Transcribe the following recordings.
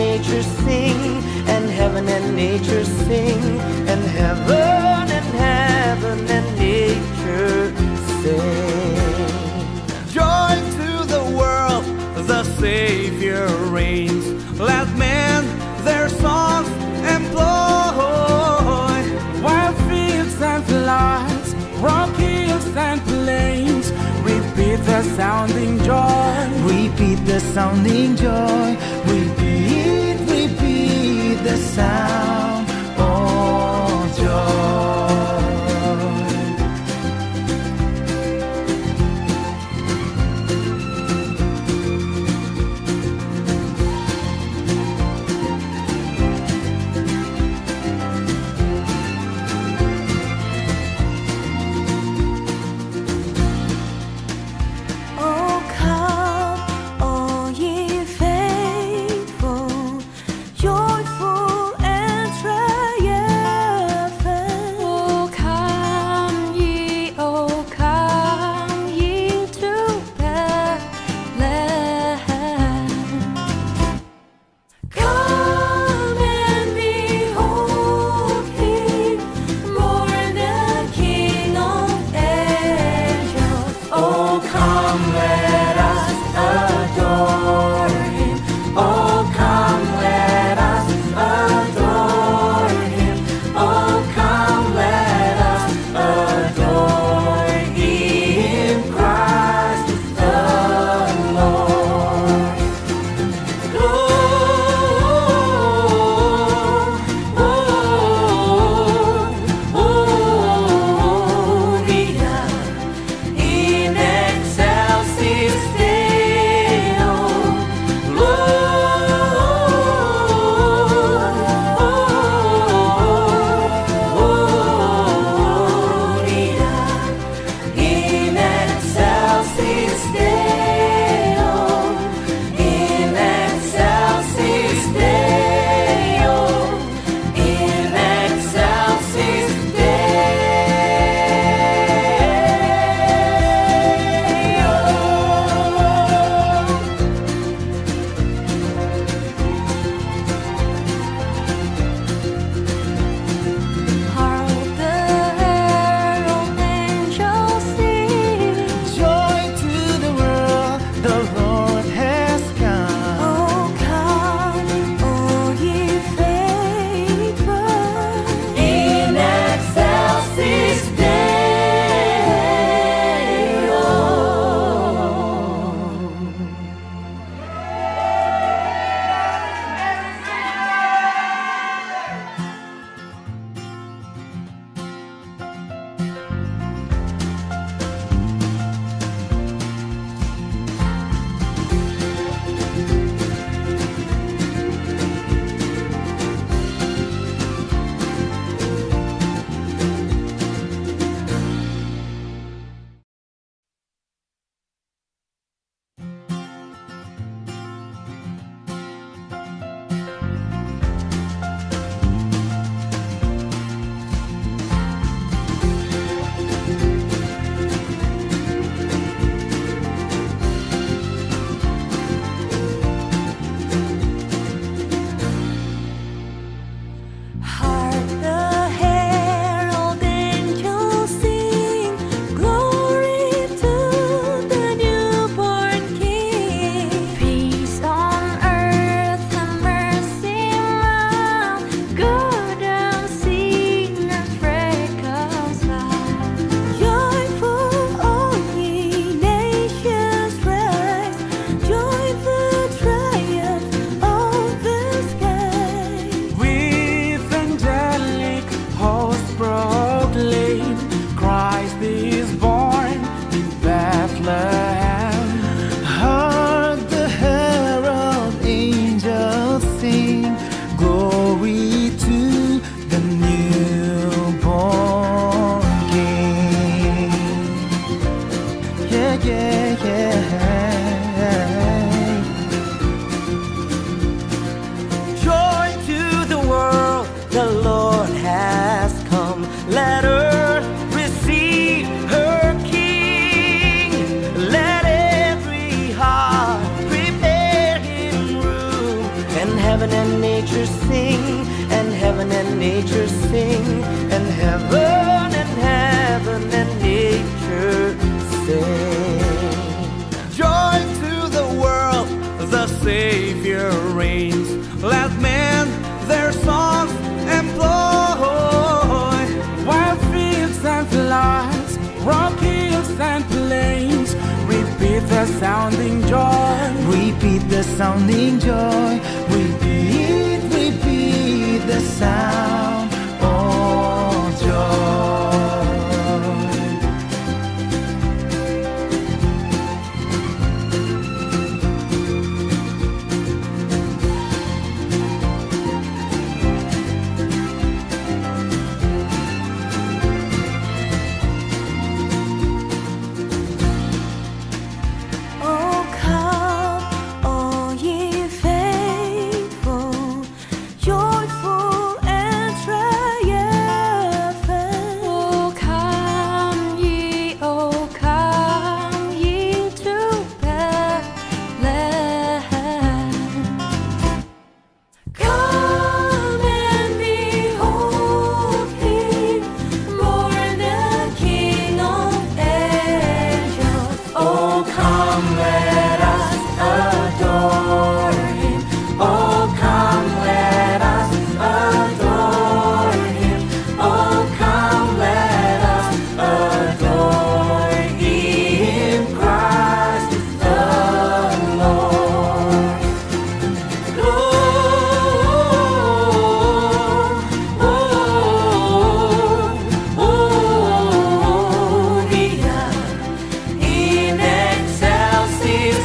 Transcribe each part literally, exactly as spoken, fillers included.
Nature sing, and heaven and nature sing, and heaven and heaven and nature sing. Joy to the world, the Savior reigns. Let men their songs employ. Wild fields and floods, rock hills and plains, repeat the sounding joy. Repeat the sounding joy. Repeat, repeat the sound of joy. O come, all ye faithful, joyful and triumphant. O come ye, O come ye to Bethlehem. Come and behold him, born the King of Israel. Oh, come, let us adore him. Oh, come, let us adore him. Oh, come, let us adore him, Christ the Lord. Gloria in excelsis Deo. Gloria in excelsis Deo, in excelsis Deo, in excelsis Deo. Hark, the herald angels sing. Joy to the world, the Lord has come. Oh, come, all ye faithful. In excelsis Deo. The sounding joy. We beat the sounding joy. We beat, we beat the sound of joy. Oh, come, all ye faithful, joyful and triumphant. Oh, come ye, oh, come ye to Bethlehem. Come and behold him, born the King of Israel. Oh, come, let us adore him. Oh, come, let us adore him. Oh, come, let us adore him, Christ the Lord. Gloria in excelsis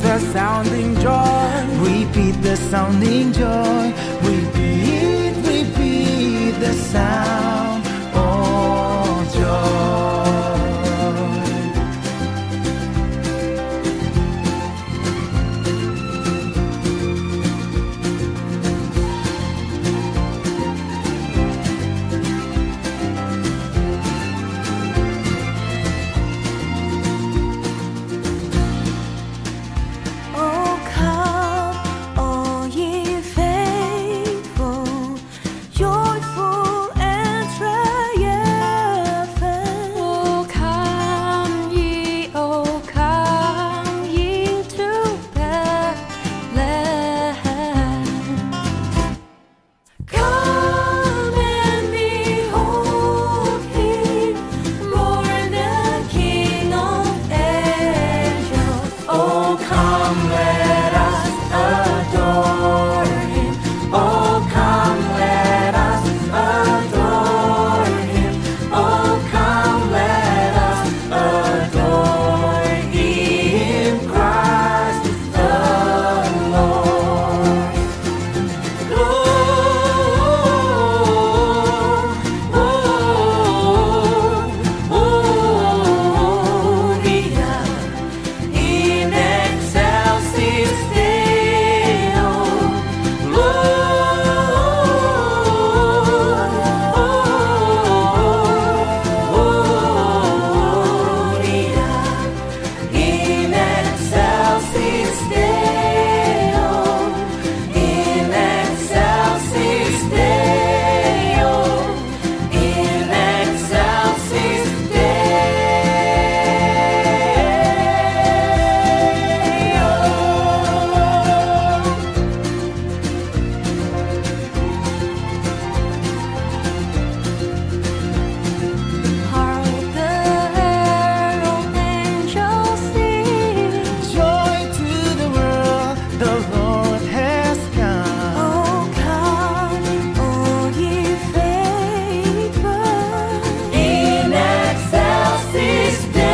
The sounding joy. We beat the sounding joy. We beat, we beat the sound of joy. O come, all ye faithful, joyful and triumphant. O come ye, O come ye to Bethlehem. Come and behold him, born the King of Israel. Oh, come, let us adore him. Oh, come, let us adore him. Oh, come, let us adore him, Christ the Lord. Gloria in excelsis Deo. Gloria in excelsis Deo, in excelsis Deo, in excelsis Deo. Hark, the herald angels sing. Joy to the world, the Lord has come. Oh, come, all ye faithful. In excelsis Deo.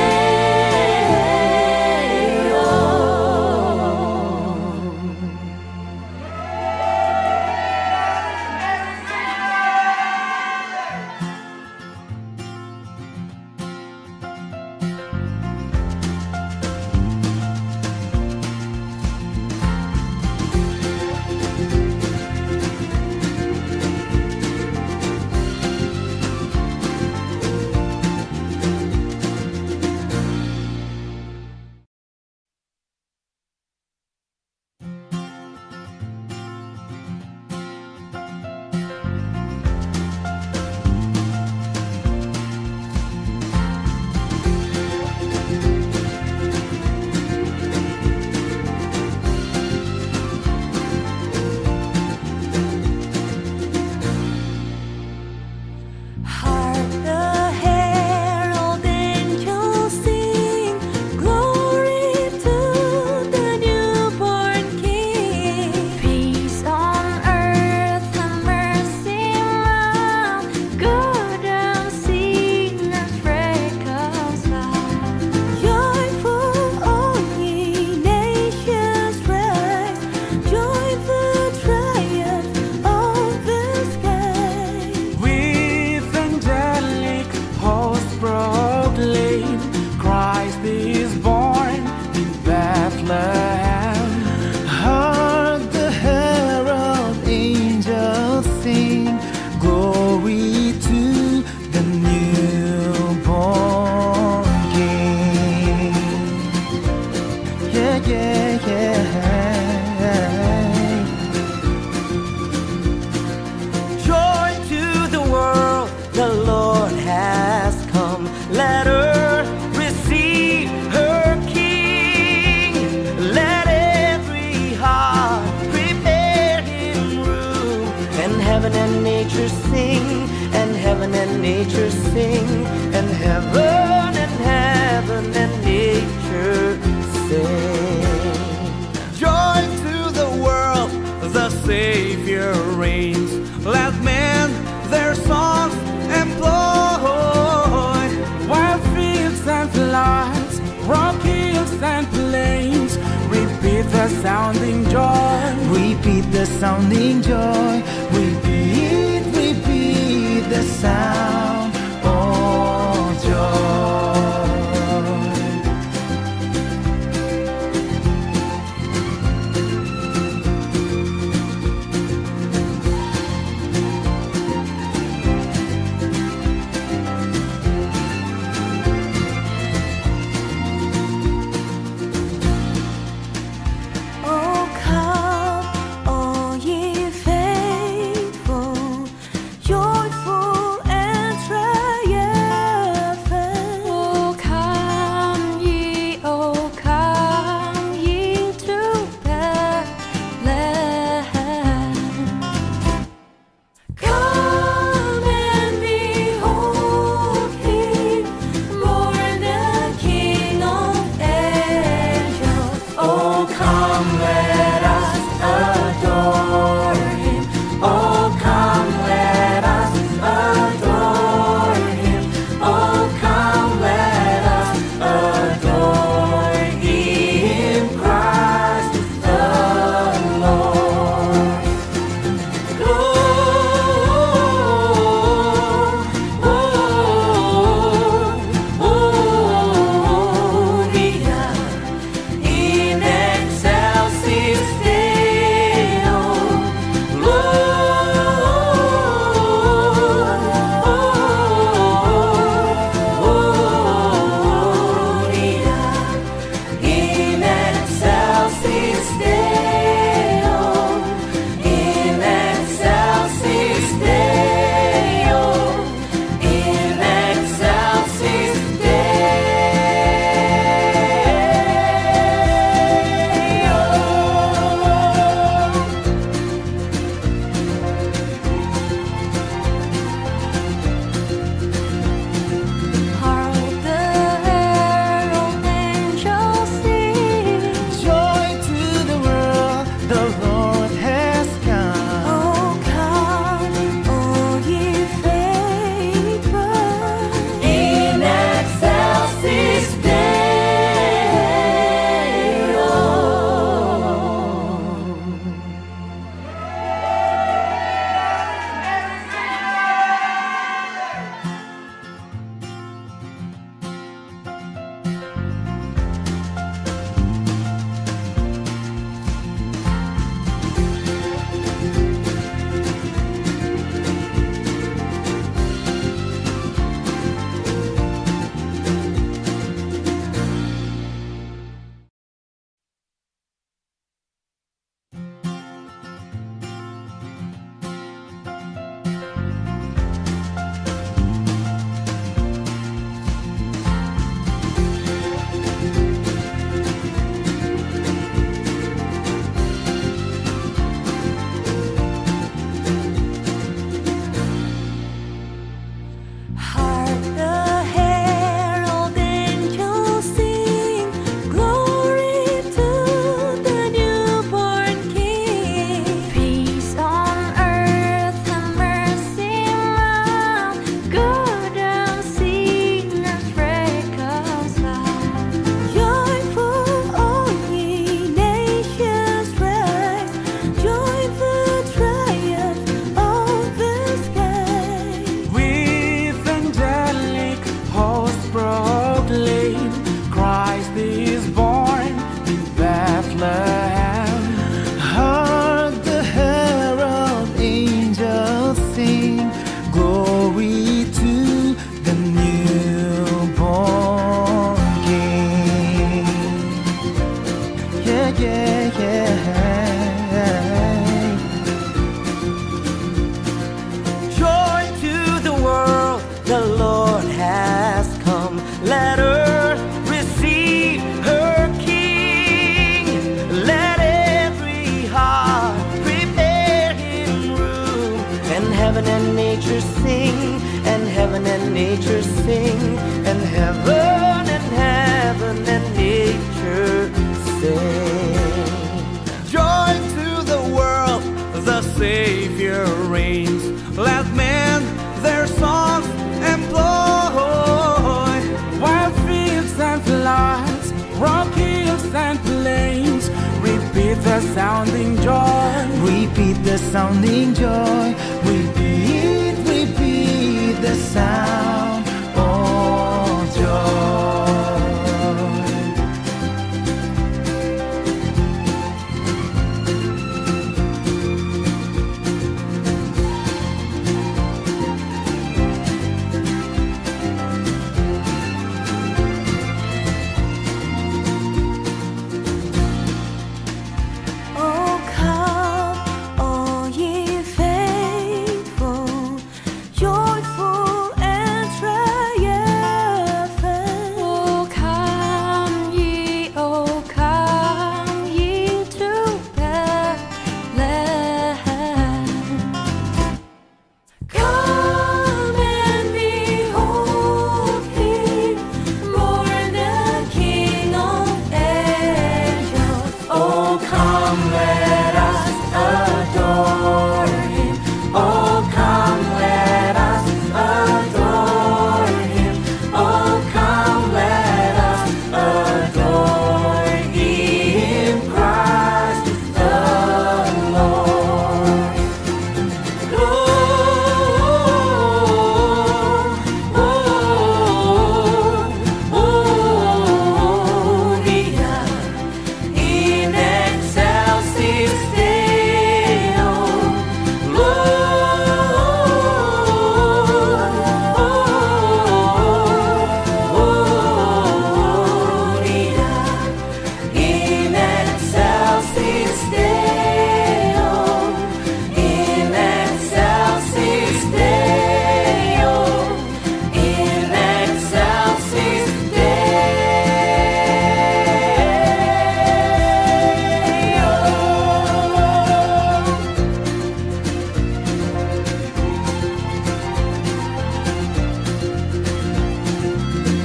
Hark, the herald angels sing, glory to the newborn King. Peace on earth and mercy mild, God and sinner reconciled. Joyful, all ye nations rise, join the triumph of the sky. With angelic hosts proclaim, Christ is born in Bethlehem. Hark, the herald angels sing, glory to the newborn King. Yeah, yeah, yeah. Joy to the world, the Lord has come. Let earth receive her King. Let every heart prepare him room. And heaven and nature sing, and heaven and nature sing, and heaven and heaven and nature sing. Joy to the world, the Savior reigns. Let men their songs employ. Wild fields and floods, rock hills and plains, reap Sounding joy. We beat the sounding joy. We beat, we beat the sound of joy. O come, all ye faithful, joyful and triumphant. O come ye, O come ye to Bethlehem. Come and behold him, born the King of angels. Oh, come, let us adore him. Oh, come, let us adore him. Oh, come, let us adore him, Christ the Lord. Gloria in excelsis Deo. Gloria in excelsis Deo, in excelsis Deo, in excelsis Deo. Hark, the herald angels sing. Joy to the world, the Lord has come. Oh, come, all ye faithful. In excelsis Deo. Hark, the herald angels sing, glory to the newborn King. Peace on earth and mercy mild, God and sinners reconciled. Joyful all ye nations rise, join the triumph of the sky. With angelic hosts proclaim, Christ is born in Bethlehem. Hark, the herald angels sing, glory to the newborn King. Yeah, yeah, yeah. Joy to the world, the Lord has come. Let earth receive her King. Let every heart prepare him room. And heaven and nature sing, and heaven and nature sing, and heaven and heaven and nature sing. Joy to the world, the Savior reigns. Let men their songs employ. While fields and floods, rock hills and plains, repeat Sounding joy. Repeat the sounding joy. Repeat, repeat the sound of joy. Oh, come, all ye faithful, joyful and triumphant. Oh, come ye, oh, come ye to Bethlehem. Come and behold him, born the King of angels. Oh, come, let us adore him. Oh, come, let us adore him. Oh, come, let us adore him, Christ the Lord. Gloria in excelsis Deo. Gloria in excelsis Deo, in excelsis Deo, in excelsis Deo.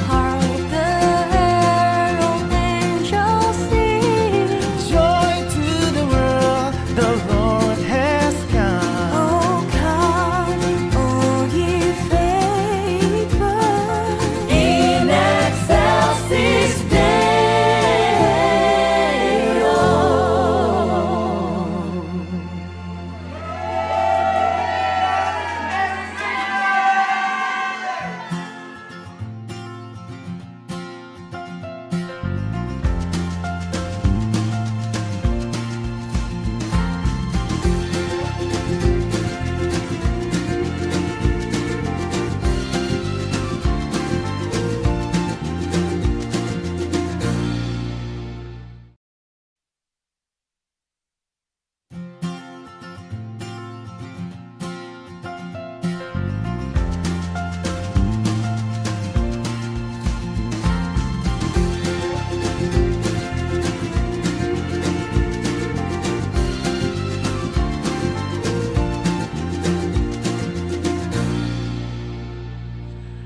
Hark, the herald angels sing. Joy to the world, the Lord has come. Oh, come, all ye faithful. In excelsis Deo.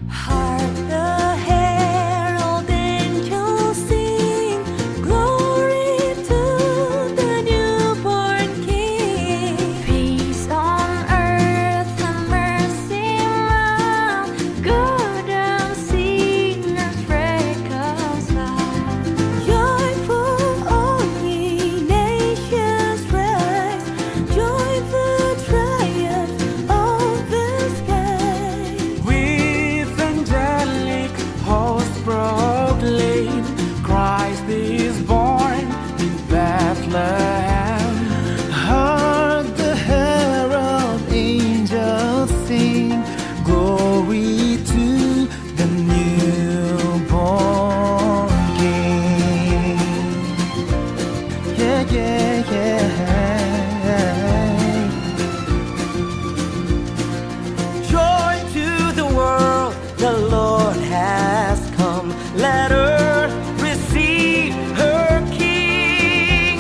Hark, the herald angels sing, glory to the newborn King. Peace on earth and mercy mild, good and sinners reconciled. Joyful all ye nations rise, join the triumph of the sky. With angelic hosts proclaim, Christ is born in Bethlehem. Hark, the herald angels sing, glory to the newborn King. Yeah, yeah, yeah. Joy to the world, the Lord has come. Let earth receive her King.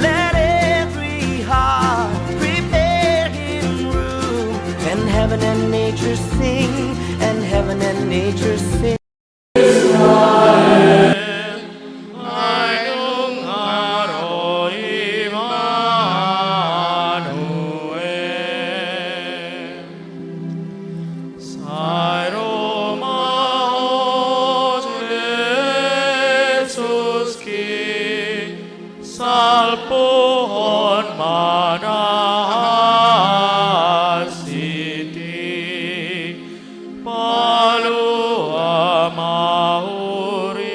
Let every heart prepare him room. And heaven and nature sing, and heaven and nature sing. Alpuhon ma na hansit i, palua ma huriami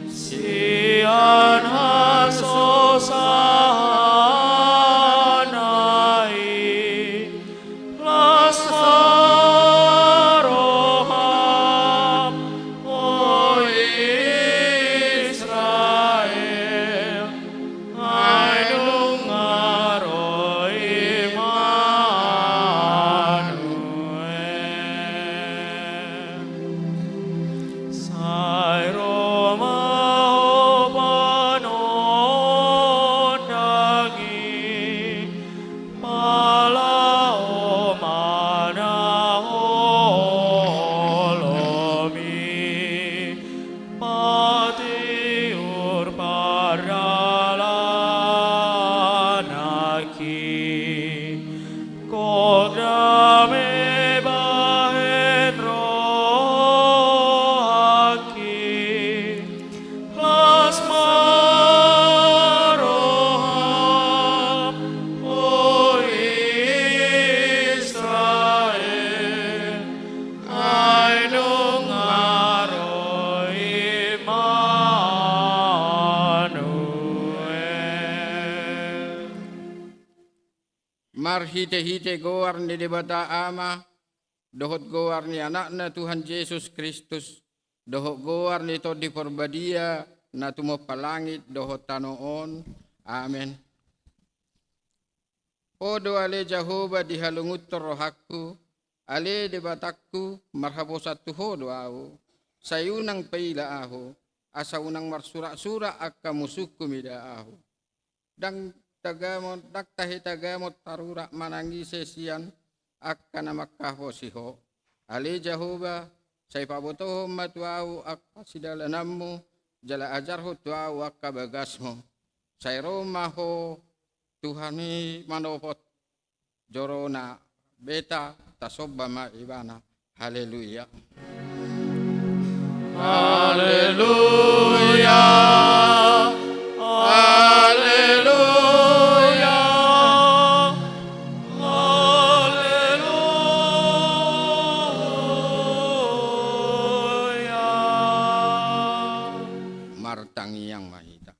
sian hasusaan i. Las ma roham, o Israel, ai nunga ro Immanuel. Sai ro ma ho panondang i, palua ma na holom i, patiur pardalanan i. Gok dame bahen rohangki. Las ma roham, o Israel, ai nunga ro Immanuel. Marhitehite goar ni Debata Ama, dohot goar ni Anakna Tuhan Jesus Kristus, dohot goar ni Tondi Parbadia na tumompa langit dohot tano on. Amen. Ho do ale Jahowa dihalungunhon rohangku, ale Debatangku, marhaposan tu Ho do ahu. Sai unang paila ahu, asa unang marsuraksurak angka musungku mida ahu. Ndang tagamon, ndang tahe tagamon tarurak manang ise sian angka na manghaposi Ho. Ale Jahowa, sai pabotohon ma tu ahu angka sidalananmu, jala ajarhon tu ahu angka bagasmu. Sai ro ma Ho Tuhan i manopot jorona, beta tasomba ma Ibana. Haleluya. Haleluya. Haleluya. Haleluya. Martangiang ma hita.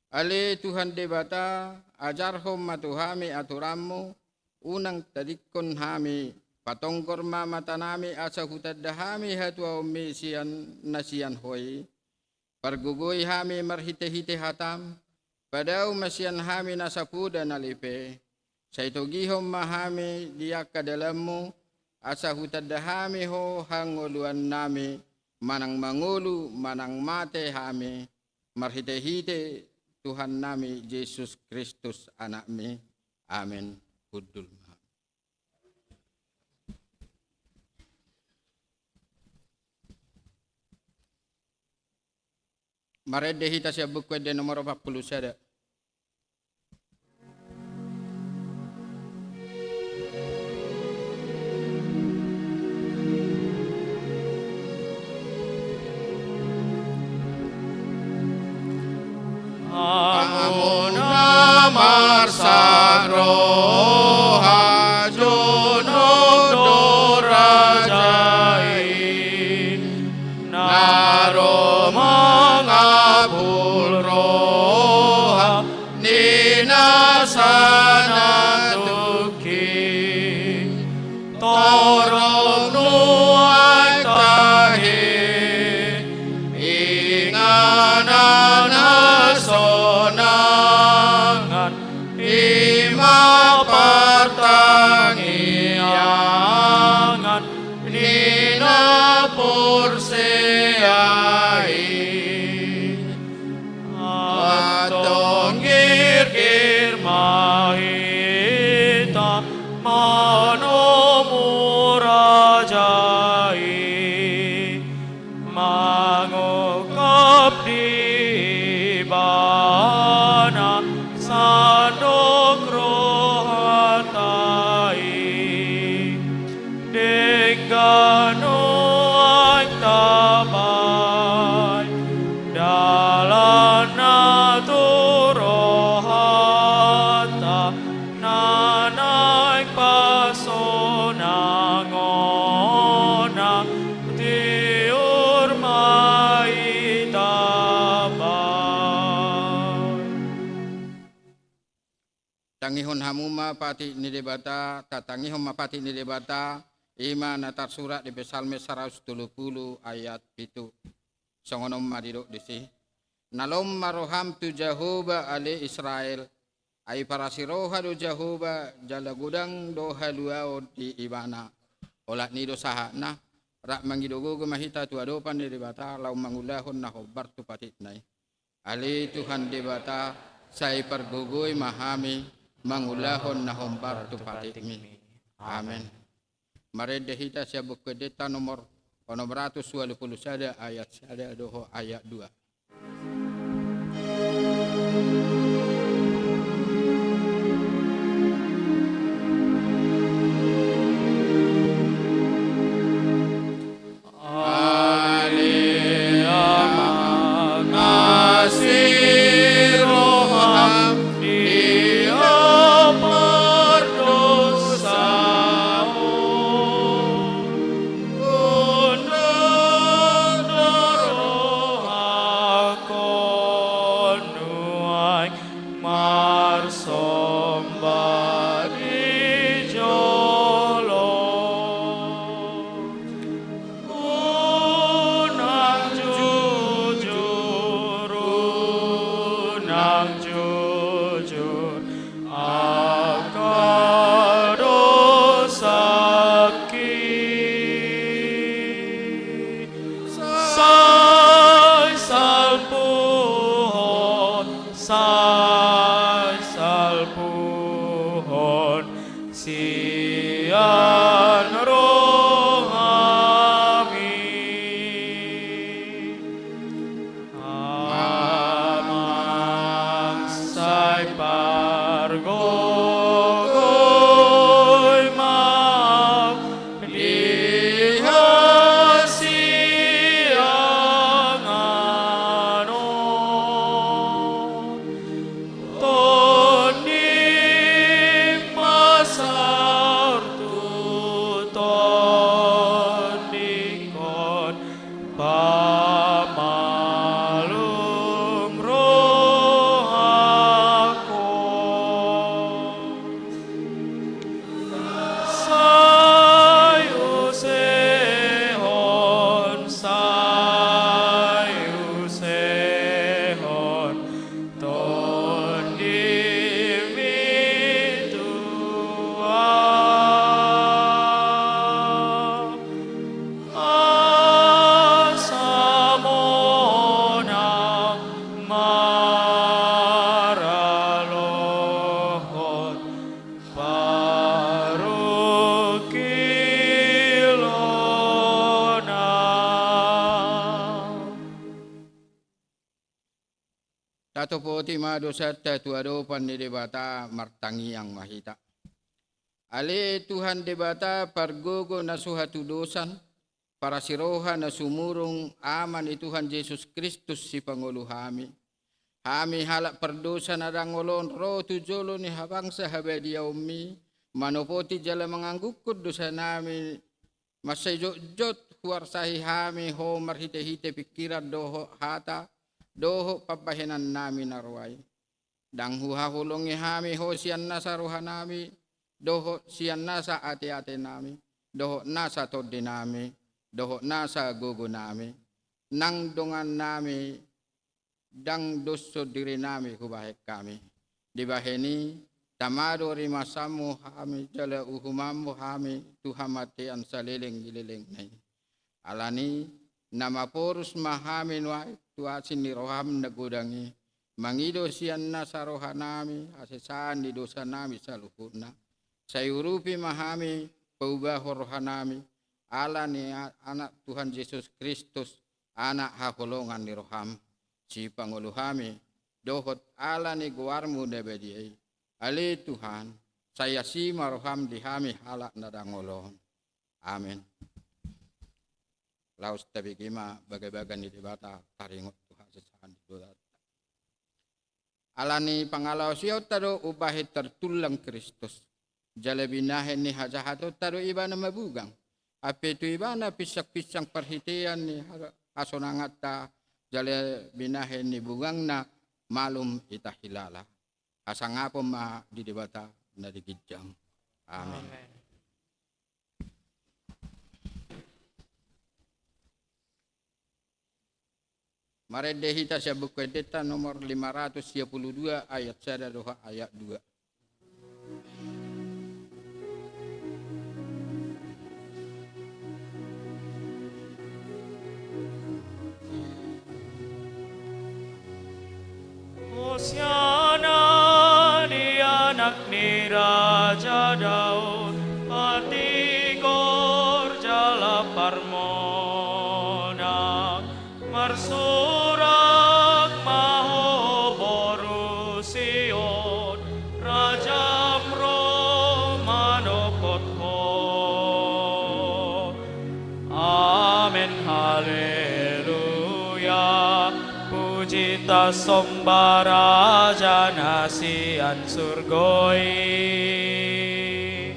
Ale Tuhan Debata, ajarhon ma tu hami aturanmu, unang tadingkon hami, patonggor ma matanami asa hutanda hami hatuaonmi sian na sian Ho i. Pargogoi hami marhitehite hatam, padao ma sian hami nasa poda na lelep. Sai togihon ma hami di angka dalanmu, asa hutanda hami Ho hangoluannami, manang mangolu manang mate hami, marhitehite Tuhannami Jesus Kristus Anakmi. Amen. Hundul ma. Marende hita sian Buku Ende nomor opat pulu sada. Amuna marsak roha jonok do raja i, na ro mangapul roha ni nasa na tungki. Torop nuaeng tahe inganan hasonangan, i ma partangiangan ni na porsea i. Antong girgir ma hita manomu raja i, mangungkap di Tangihon hamu ma patik ni Debata, tatangihon ma patik ni Debata, i ma na tarsurat di Psalmen saratus tolu pulu ayat pitu. Songon on ma didok disi: Na lom ma roham tu Jahowa ale Israel, ai parasiroha do Jahowa, jala godang do haluaon di Ibana. Olat ni i do sahatna, rap mangido gogo ma hita tu adopan ni Debata laho mangulahon na hombar tu patikna i. Ale Tuhan Debata, sai pargogoi ma hami mangulahon na hombar tu patikmi. Amen. Marende hita sian Buku Endenta nomor onom ratus ualu pulu sada, ayat sada dohot ayat dua. Ale Amang, asi roham di hau pardosaon. Unduk do rohangkon nuaeng marsomba di jolo. Unang jujur, unang jujur angka dosangki. Sai salpuhon, sai salpuhon sian rohami. Amang, sai pargogoi ma di hasiangan on. Tondi ma saur tu tondingkon, pamalum rohangkon. Sai usehon, sai usehon tondimi tu ahu, asa monang maralohon parungkilona. Tatopoti ma dosanta tu adopan ni Debata, martangiang ma hita. Ale Tuhan Debata, pargogo na so hatudosan, parasiroha na sumurung, Ama ni Tuhan Jesus Kristus, sipangolu hami. Hami halak pardosa na dangol on ro tu jolo ni habangsa habadiaonmi, manopoti jala manganggungkon dosanami, mansai jotjot huarsahi hami Ho marhitehite pingkiran dohot hata, dohot pambahenannami na roa i. Ndang huhaholongi hami Ho sian nasa rohanami, dohot sian nasa ateatenami, dohot nasa tondinami, dohot nasa gogonami, nang dongannami, ndang doshon dirinami hubahen hami. Dibahen i, tama do rimasanmu hami, jala uhumanmu hami tu hamatean saleleng ni lelengna i. Alani, na maporus ma hami nuaeng tu asi ni roham na godang i, mangido sian nasa rohanami hasesaan ni dosanami saluhutna. Sai urupi ma hami, paubahon rohanami, ala ni a-, Anak Tuhan Jesus Kristus, Anak haholongan ni roham, sipangolu hami, dohot ala ni goarmu na badia i. Ale Tuhan, sai asi ma roham di hami halak na dangol on. Amen. Laos tabege ma bagabaga ni Debata taringot tu hasesaan ni dosa. Ala ni pangalaosionta do umbahen tartullang Kristus. Jala binahen ni hajahatonta do Ibana mabugang. Hape tu Ibana pinsangpinsang parhitean ni ha-, hasonanganta, jala binahen ni bugangna malum hita hilala. Hasangapon ma di Debata na di ginjang. Amen. Amen. Marende hita sian Buku Endenta nomor lima ratus sia pulu dua, ayat sada dohot ayat dua. Hosiana di Anak ni Raja Daud, patigor jala parmonang, marsurak ma ho boru Sion, Rajam ro manopot ho. Amen, haleluya. Puji tarsomba Raja na sian surgo i.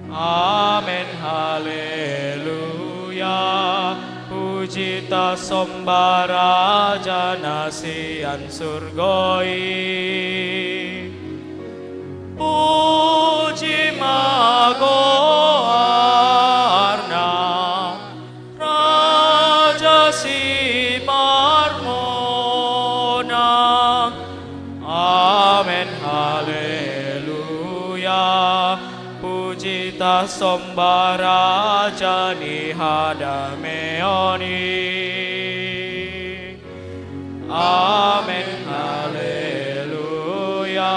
Amen, haleluya. Puji tarsomba Raja na sian surgo i. Puji ma goarna, Raja siparmonang. Amen, haleluya. Puji tarsomba Raja ni hadameon i. Amen, haleluya.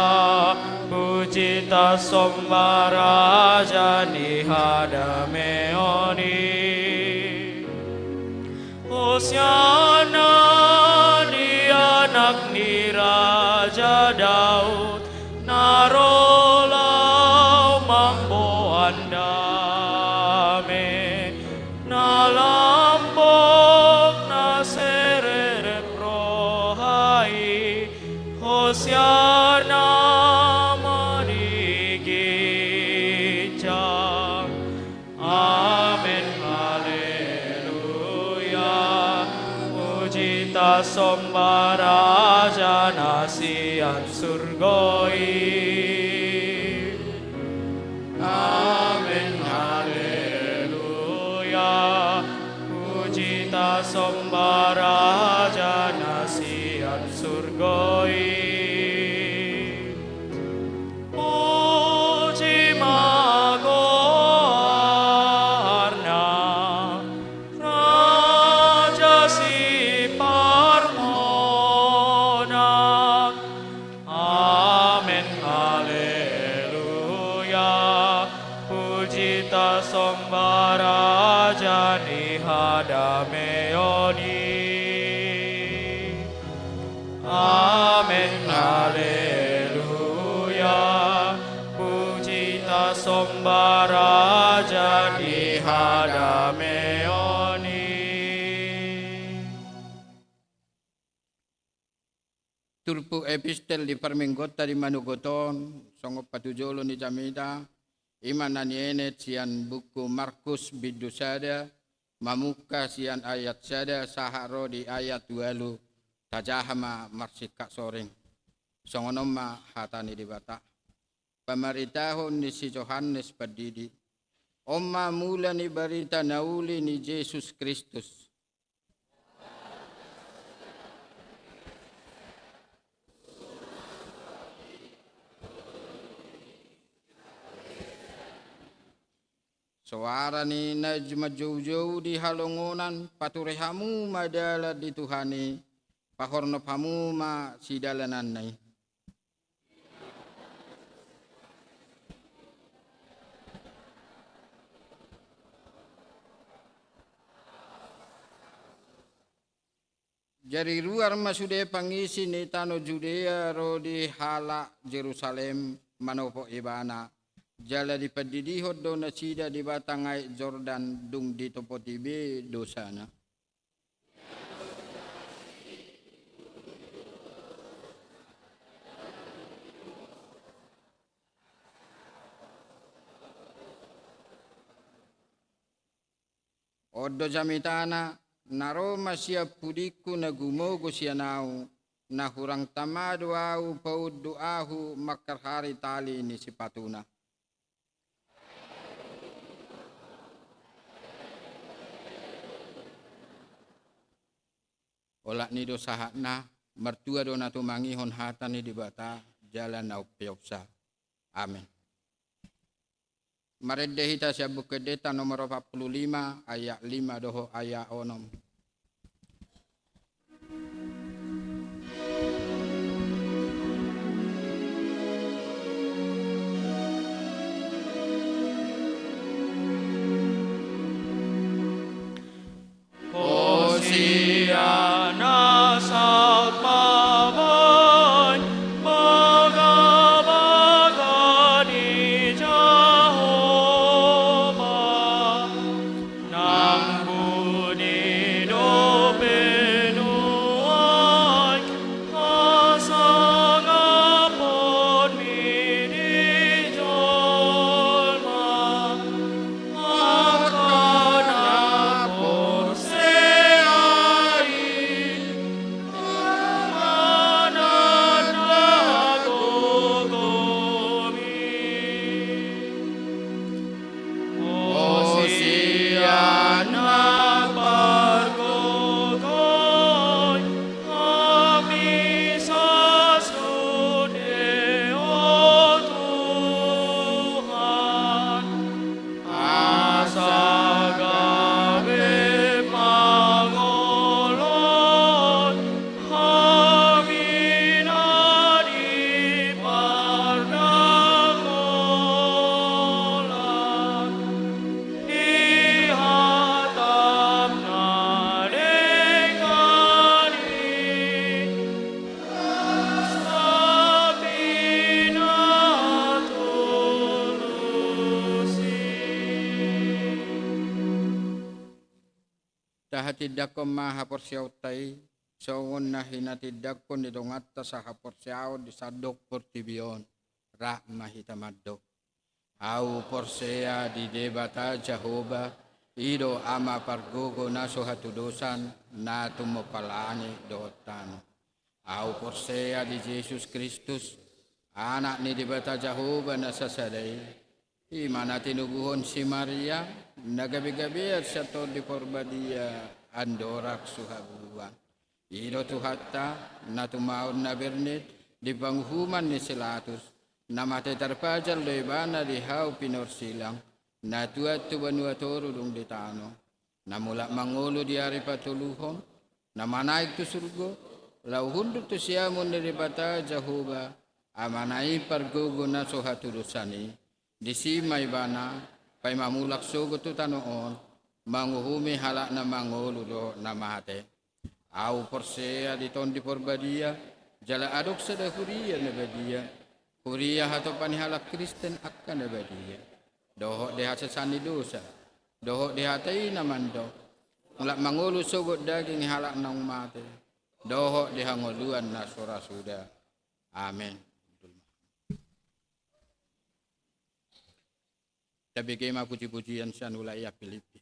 Puji tarsomba Raja ni hadameon i. Hosiana di Anak ni Raja Daud, na ro laho mamboan dame, na lambok na sirerep roha i. Hosiana ma di ginjang. Amen, haleluya. Puji tarsomba Raja na sian surgo i. Amen, haleluya. Puji tarsomba Raja na sian surgo i. Puji ma goarna, Raja siparmonang. Amen, haleluya. Puji tarsomba Raja ni hadameon i. Amen, haleluya. Puji tarsomba Raja di hadameon i. Turpuk epistel di parmingguonta di manogot on, songon patujolo ni jamita, i ma na nienet sian buku Markus bindu sada, mamungka sian ayat sada sahat ro di ayat ualu. Tajaha ma marsingkat soring. Songon on ma hata ni Debata. Pamaritahon ni si Johannes Pandidi. On ma mula ni barita na uli ni Jesus Kristus. Soara ni na manjoujou di halongonan, pature hamu ma dalan di Tuhan i, pahornop hamu ma sidalananna i. Jadi ruar ma sude pangisi ni tano Judea ro di halak Jerusalem manopot Ibana, jala dipandidihon do nasida di batang aek Jordan, dung ditopoti be dosana. On do jamitana, na ro ma sian pudingku na gumogo sian ahu, na hurang tama do ahu paunduk ahu mangkarhari tali ni sipatuna. Olat ni do sahatna, martua do na tumangihon hata ni Debata, jala na umpeopsa. Amen. Marende hita sian Buku Endenta nomor opat pulu lima, ayat lima dohot ayat onom. Hosiana sampaboi, bagabaga ni Jahowa, nang buni dope nuaeng hasangaponmi di jolma. Asa gabe pangoloi hami na di pardamolan, di hatam na denggan i. Tahatindangkon ma haporseaonta i, songon na hinatindangkon ni donganta sahaporseaon di sandok portibi on, rap ma hita mandok. Ahu porsea di Debata Jahowa, i do Ama pargogo na so hatudosan, na tumompa langit dohot tano. Ahu porsea di Jesus Kristus, Anak ni Debata Jahowa na sasada i, i ma na tinubuhon si Maria, na gabegabean sian Tondi Porbadia, andorang so habuan. I do Tuhanta, na tumaon na bernit di panguhuman ni si Latus, na mate tarpajal do ibana di hau pinorsilang, na tuat tu banua toru dung di tano, na mulak mangolu di ari patoluhon, na manaek tu surgo, laho hundul tu siamun ni Debata Jahowa, Amana i pargogo na so hatudosan i. Disi ma ibana, paima mulak sogot tu tano on, manguhumi halak na mangolu dohot na mate. Ahu porsea di Tondi Porbadia, jala adong sada huria na badia, huria hatopan ni halak Kristen angka na badia, dohot di hasesaan ni dosa, dohot di hata i na mandok, mulak mangolu sogot daging ni halak naung mate, dohot di hangoluan na so ra suda. Amen. Tabege ma pujipujian sian ulaon i, Filipi.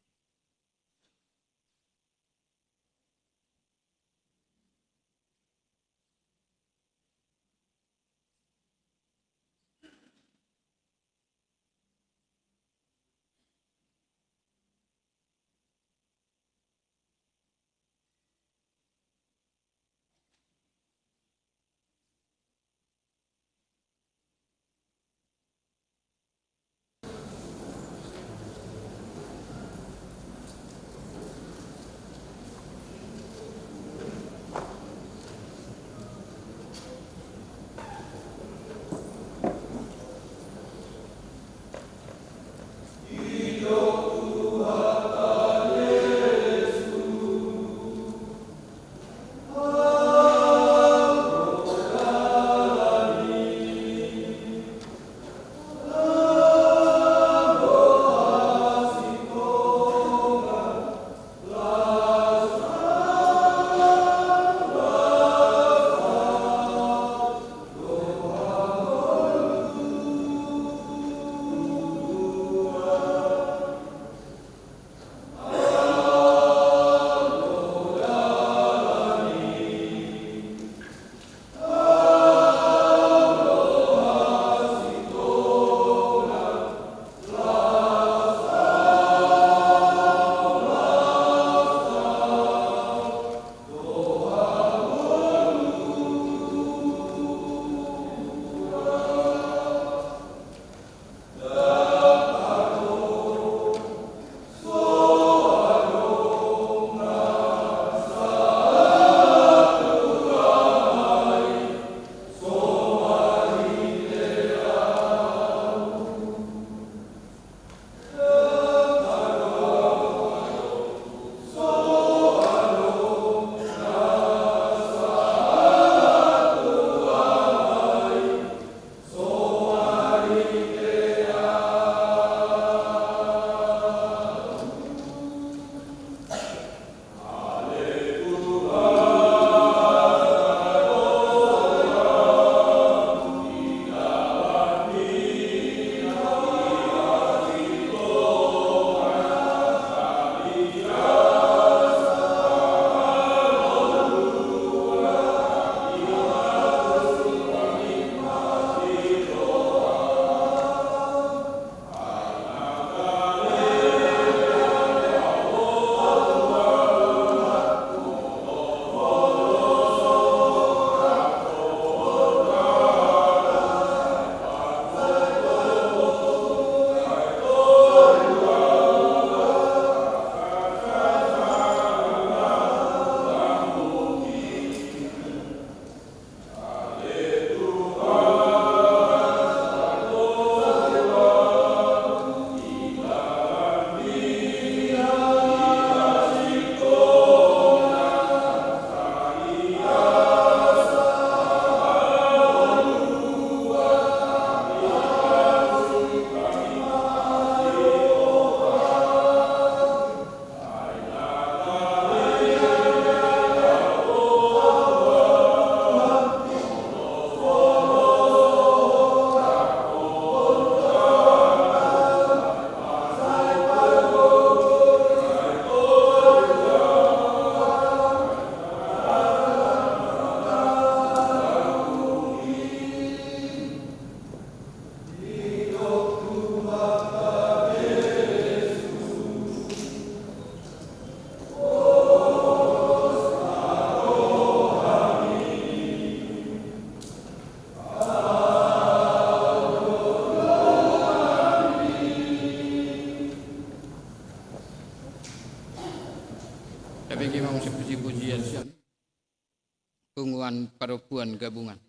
Dewan Parompuan Gabungan.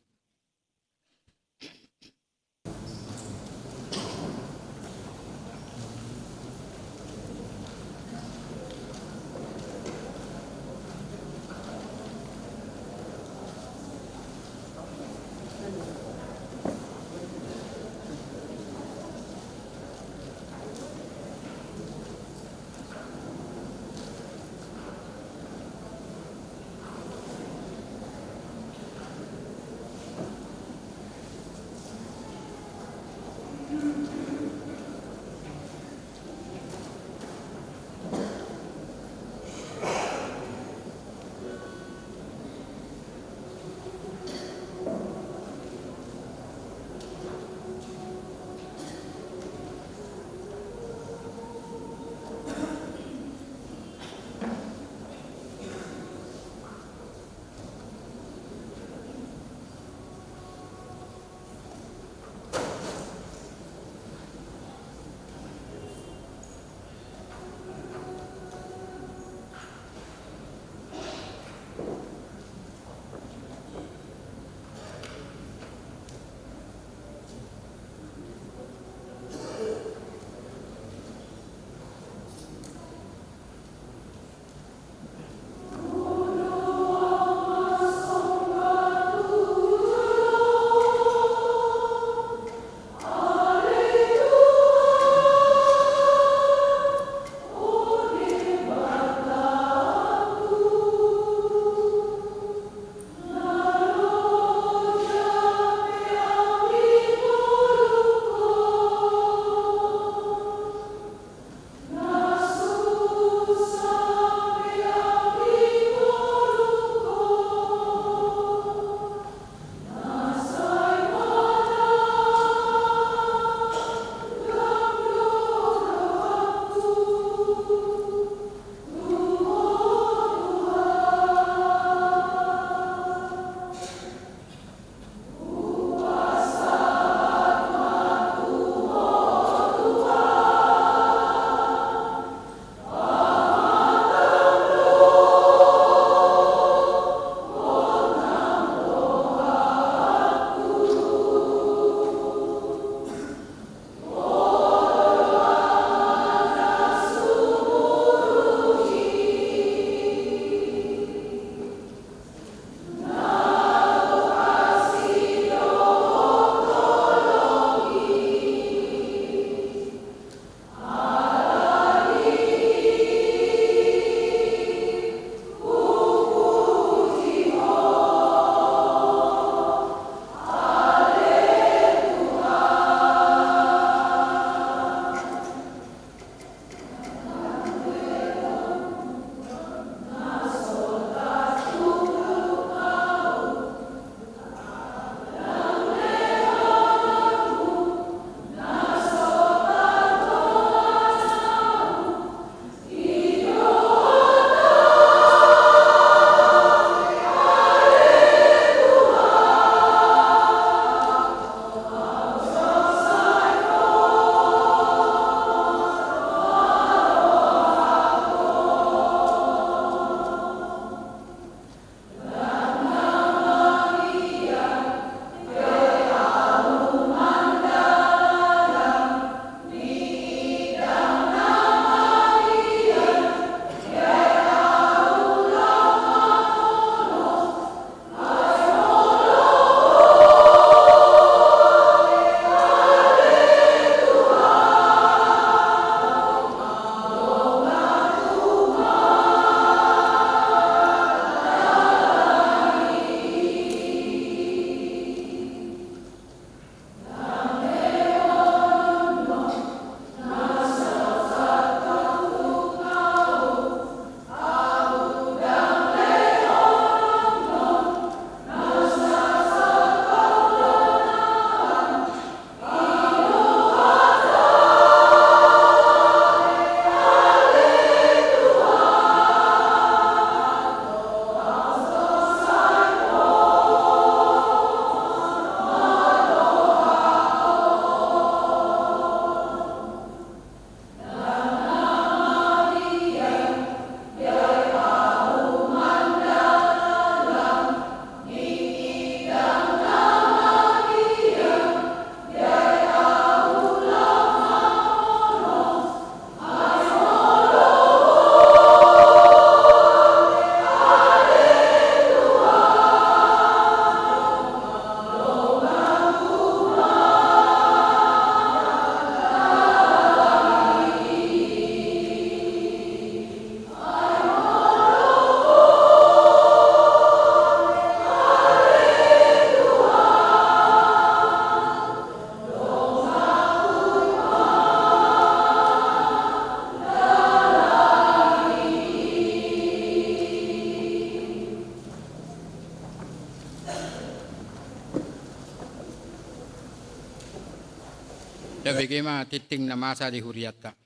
Tabege ma tingting na masa di hurianta.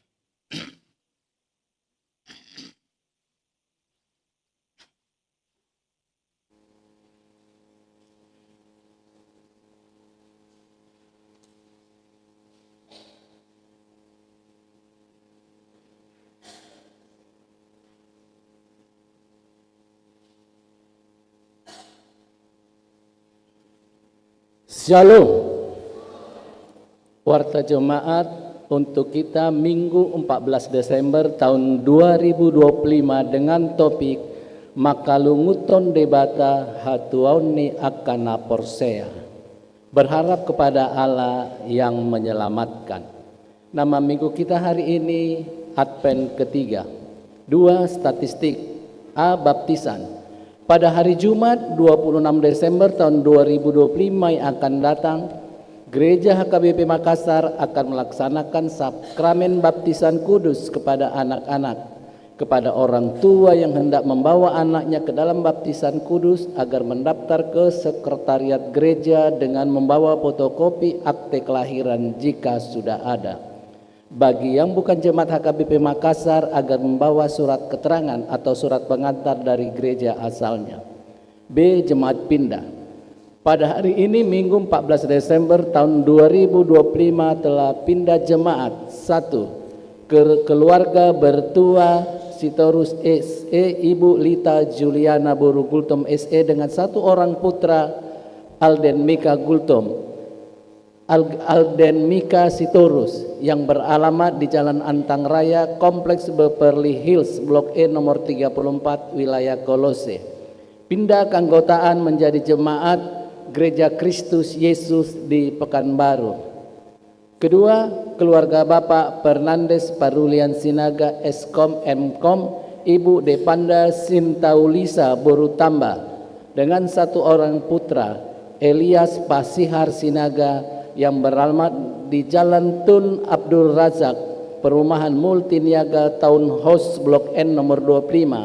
Shalom. Warta Jemaat untuk kita Minggu empat belas Desember tahun dua ribu dua puluh lima dengan topik Mangkalungunhon Debata hatuaon ni angka na porsea. Berharap kepada Allah yang menyelamatkan. Nama Minggu kita hari ini, Advent ketiga. Dua, statistik. A, baptisan. Pada hari Jumat, dua puluh enam Desember tahun dua ribu dua puluh lima yang akan datang, Gereja H K B P Makassar akan melaksanakan sakramen baptisan kudus kepada anak-anak, kepada orang tua yang hendak membawa anaknya ke dalam baptisan kudus agar mendaftar ke sekretariat gereja dengan membawa fotokopi akte kelahiran jika sudah ada. Bagi yang bukan jemaat H K B P Makassar agar membawa surat keterangan atau surat pengantar dari gereja asalnya. B, jemaat pindah. Pada hari ini, Minggu empat belas Desember tahun dua ribu dua puluh lima, telah pindah jemaat. Satu, ke-, keluarga bertua Sitorus S E, Ibu Lita Juliana boru Gultom S E, dengan satu orang putra, Alden Mika Gultom. Al-, Alden Mika Sitorus, yang beralamat di Jalan Antang Raya, Kompleks Beverly Hills, Blok E nomor tiga puluh empat, wilayah Kolose. Pindah keanggotaan menjadi jemaat Gereja Kristus Yesus di Pekanbaru. Kedua, keluarga Bapak Fernandes Parulian Sinaga, S Kom, M Kom, Ibu Depanda Sintaulisa boru Tamba, dengan satu orang putra, Elias Pasihar Sinaga, yang beralamat di Jalan Tun Abdul Razak, Perumahan Multiniaga, Townhouse Blok N nomor dua puluh lima,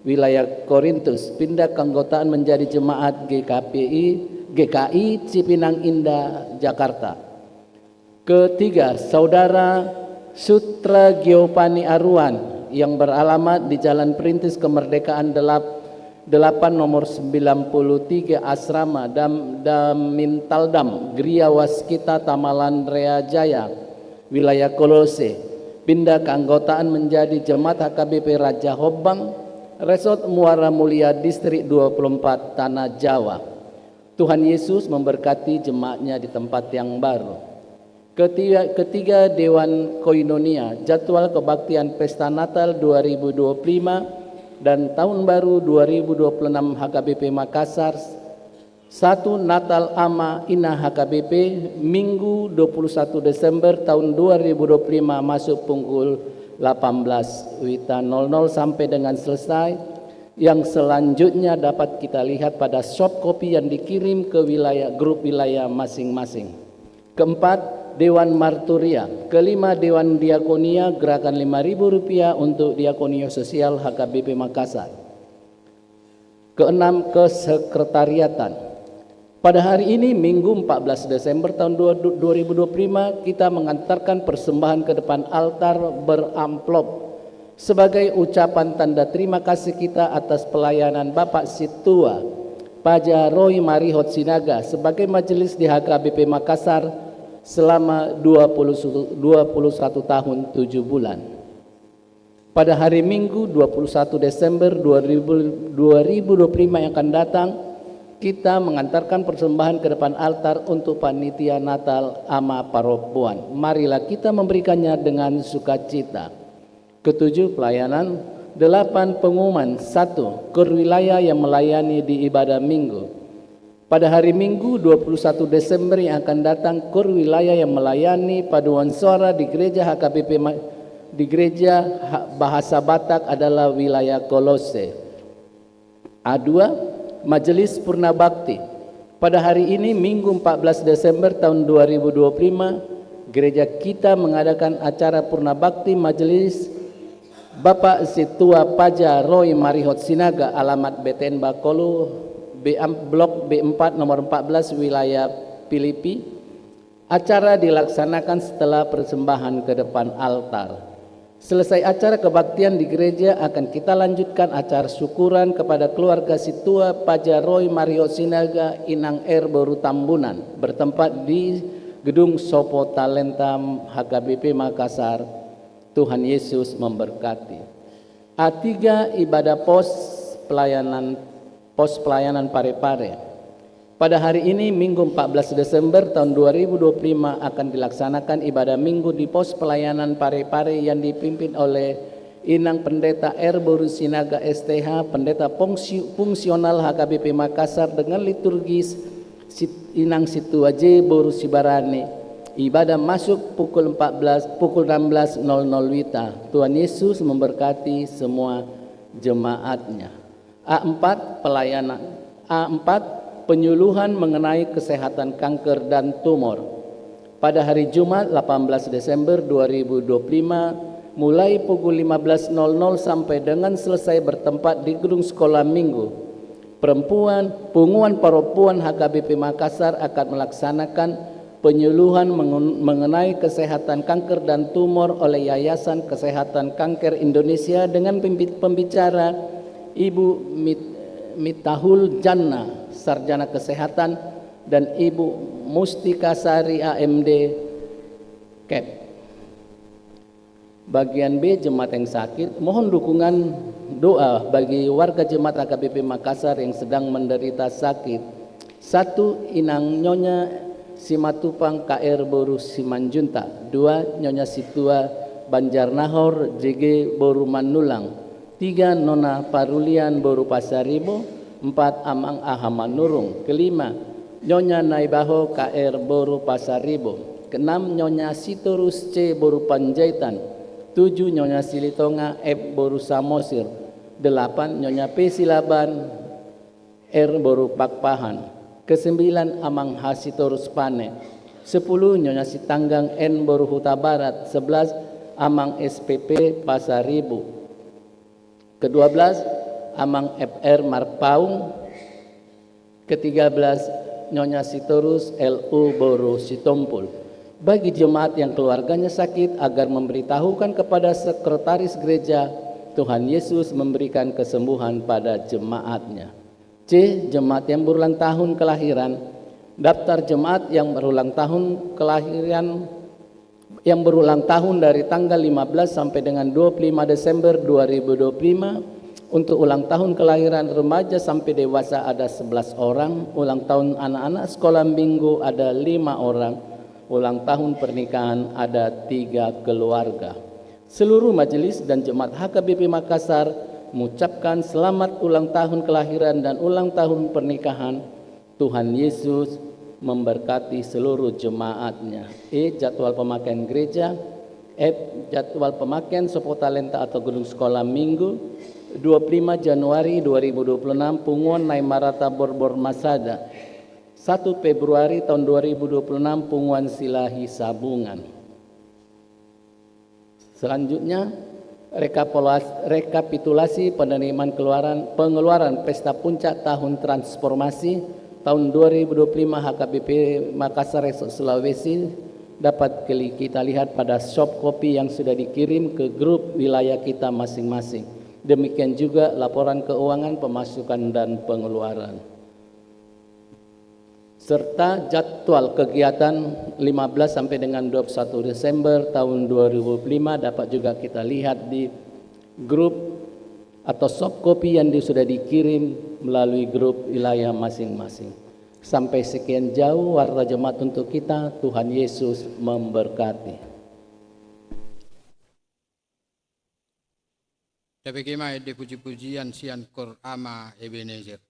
wilayah Korintus, pindah keanggotaan menjadi jemaat G K P I, G K I Cipinang Indah, Jakarta. Ketiga, Saudara Sutra Giovanni Aruan yang beralamat di Jalan Perintis Kemerdekaan delap-, delapan nomor sembilan puluh tiga, Asrama Dam-, Damintaldam, Griya Waskita, Tamalan Rea Jaya, wilayah Kolose, pindah keanggotaan menjadi jemaat H K B P Raja Hombang, Resort Muara Mulia, Distrik dua puluh empat, Tanah Jawa. Tuhan Yesus memberkati jemaatnya di tempat yang baru. Ketiga, ketiga, Dewan Koinonia, jadwal kebaktian Pesta Natal dua ribu dua puluh lima dan Tahun Baru dua ribu dua puluh enam H K B P Makassar. Satu, Natal Ama Ina H K B P, Minggu dua puluh satu Desember tahun dua ribu dua puluh lima, masuk pukul delapan belas wita nol nol sampai dengan selesai. Yang selanjutnya dapat kita lihat pada soft copy yang dikirim ke wilayah, grup wilayah masing-masing. Keempat, Dewan Marturia. Kelima, Dewan Diakonia, gerakan lima ribu rupiah untuk Diakonia Sosial H K B P Makassar. Keenam, kesekretariatan. Pada hari ini, Minggu empat belas Desember tahun dua, dua ribu dua puluh lima, kita mengantarkan persembahan ke depan altar beramplop sebagai ucapan tanda terima kasih kita atas pelayanan Bapak Situa Paja Roy Marihot Sinaga sebagai majelis di H K B P Makassar selama dua puluh, dua puluh satu tahun tujuh bulan. Pada hari Minggu, dua puluh satu Desember dua ribu, dua ribu dua puluh lima yang akan datang, kita mengantarkan persembahan ke depan altar untuk panitia Natal Ama Parompuan. Marilah kita memberikannya dengan sukacita. Ketujuh, pelayanan. Delapan, pengumuman. Satu, KOR wilayah yang melayani di ibadah Minggu. Pada hari Minggu, dua puluh satu Desember yang akan datang, KOR wilayah yang melayani paduan suara di gereja H K B P Ma-, di gereja Ha-, Bahasa Batak adalah wilayah Kolose. A dua, Majelis Purna Bakti. Pada hari ini, Minggu empat belas Desember tahun dua ribu dua puluh lima, gereja kita mengadakan acara Purna Bakti Majelis Bapak Situa Paja Roy Marihot Sinaga, alamat B T N Bakolu, B, Blok B empat, nomor empat belas, wilayah Pilipi. Acara dilaksanakan setelah persembahan ke depan altar. Selesai acara kebaktian di gereja, akan kita lanjutkan acara syukuran kepada keluarga Situa Paja Roy Mario Sinaga, Inang Er boru Tambunan, bertempat di Gedung Sopo Talenta H K B P Makassar. Tuhan Yesus memberkati. A tiga, ibadah pos pelayanan, pos pelayanan Parepare. Pada hari ini, Minggu empat belas Desember tahun dua ribu dua puluh lima, akan dilaksanakan ibadah Minggu di pos pelayanan Parepare yang dipimpin oleh Inang Pendeta Er boru Sinaga S T H, Pendeta Fungsi-, Fungsional H K B P Makassar, dengan liturgis Sit-, Inang Situa J boru Sibarani. Ibadah masuk pukul empat belas, pukul enam belas nol nol wita. Tuhan Yesus memberkati semua jemaatnya. A empat, pelayanan. A empat, penyuluhan mengenai kesehatan kanker dan tumor. Pada hari Jumat, delapan belas Desember dua ribu dua puluh lima, mulai pukul lima belas nol nol sampai dengan selesai, bertempat di Gedung Sekolah Minggu Perempuan, Punguan Perempuan H K B P Makassar akan melaksanakan penyuluhan mengen-, mengenai kesehatan kanker dan tumor oleh Yayasan Kesehatan Kanker Indonesia dengan pembi-, pembicara Ibu Mit-, Mitahul Janna, Sarjana Kesehatan, dan Ibu Mustika Sari, A M D, Kep. Bagian B, jemaat yang sakit. Mohon dukungan doa bagi warga jemaat H K B P Makassar yang sedang menderita sakit. Satu, Inang Nyonya Simatupang K R boru Simanjuntak. Dua, Nyonya Situa Banjarnahor J G boru Manulang. Tiga, Nona Parulian boru Pasaribu. Empat, Amang Aha Manurung. Kelima, Nyonya Naibaho K R boru Pasaribu. Keenam, Nyonya Sitorus C boru Panjaitan. Tujuh, Nyonya Silitonga F boru Samosir. Delapan, Nyonya P Silaban R boru Pakpahan. Kesembilan, Amang H Sitorus Pane. Sepuluh, Nyonya Sitanggang N boru Hutabarat. Sebelas, Amang S P P Pasaribu. Kedua belas, Amang F R Marpaung. Ketiga belas, Nyonya Sitorus L U boru Sitompul. Bagi jemaat yang keluarganya sakit, agar memberitahukan kepada sekretaris gereja, Tuhan Yesus memberikan kesembuhan pada jemaatnya. C, jemaat yang berulang tahun kelahiran. Daftar jemaat yang berulang tahun kelahiran, yang berulang tahun dari tanggal lima belas sampai dengan dua puluh lima Desember dua ribu dua puluh lima. Untuk ulang tahun kelahiran remaja sampai dewasa ada sebelas orang, ulang tahun anak-anak sekolah minggu ada lima orang, ulang tahun pernikahan ada tiga keluarga. Seluruh majelis dan jemaat H K B P Makassar mengucapkan selamat ulang tahun kelahiran dan ulang tahun pernikahan. Tuhan Yesus memberkati seluruh jemaatnya. E, jadwal pemakaian gereja. F, jadwal pemakaian Sopo Talenta atau Gedung Sekolah Minggu. Dua puluh lima Januari dua ribu dua puluh enam, Punguan Naimarata Borbor Masada. Satu Februari tahun dua ribu dua puluh enam, Punguan Silahi Sabungan. Selanjutnya, rekapolas-, rekapitulasi penerimaan keluaran, pengeluaran Pesta Puncak Tahun Transformasi tahun dua ribu dua puluh lima H K B P Makassar Resort Sulawesi dapat keli-, kita lihat pada soft copy yang sudah dikirim ke grup wilayah kita masing-masing. Demikian juga laporan keuangan pemasukan dan pengeluaran. Serta jadwal kegiatan lima belas sampai dengan dua puluh satu Desember tahun dua ribu dua puluh lima dapat juga kita lihat di grup atau soft copy yang di-, sudah dikirim melalui grup wilayah masing-masing. Sampai sekian jauh warta jemaat untuk kita. Tuhan Yesus memberkati. Tabege ma ende puji-pujian sian Kor Ama Ebenezer.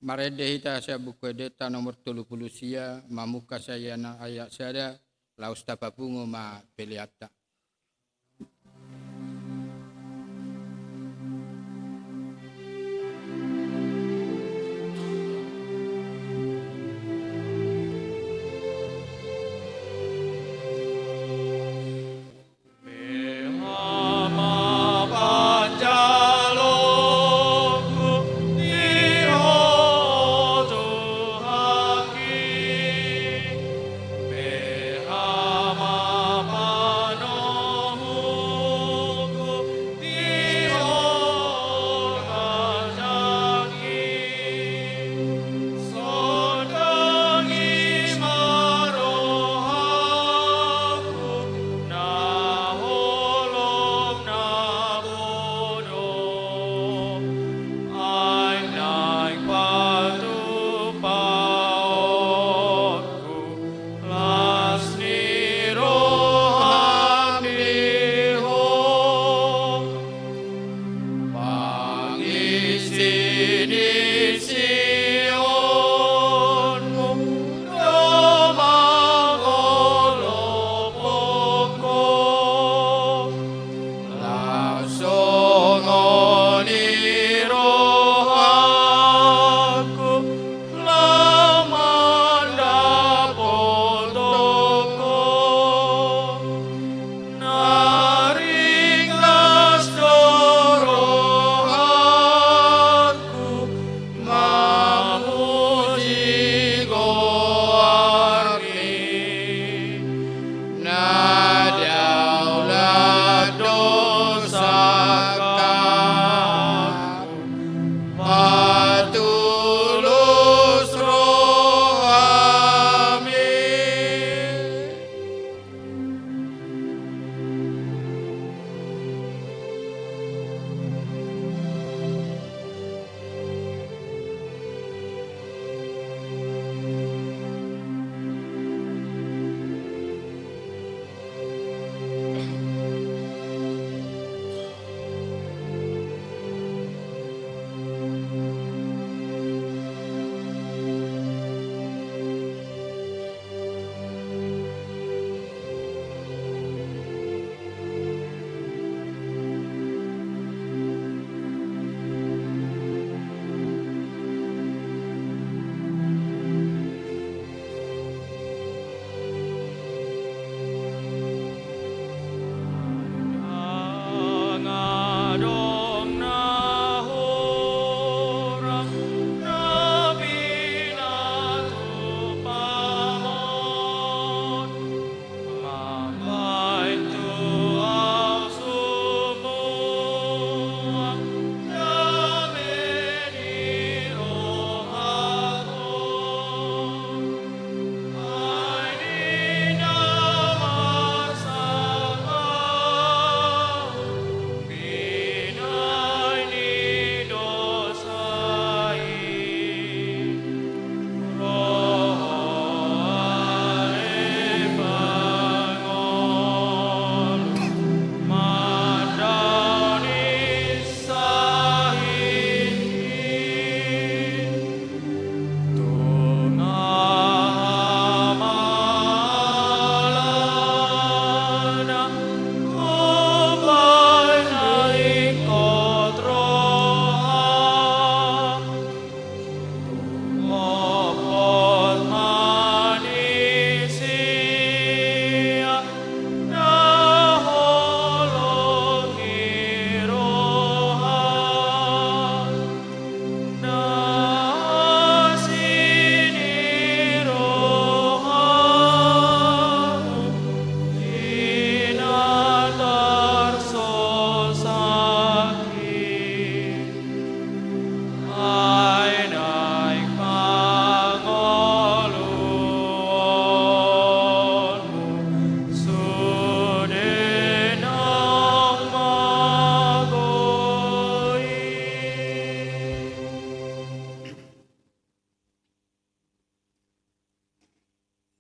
Marende hita sian Buku Endenta nomor tolu pulu sia, mamungka sian ayat sada, laos tapapungu ma peleanta. Las ni roham di Ho, pangisiisionmu do mangolophon Ho. Las songon i rohangku laho mandapothon Ho. Na ringgas do rohangku mamuji goarmi. Na daulat do sangkapku, patulus rohami.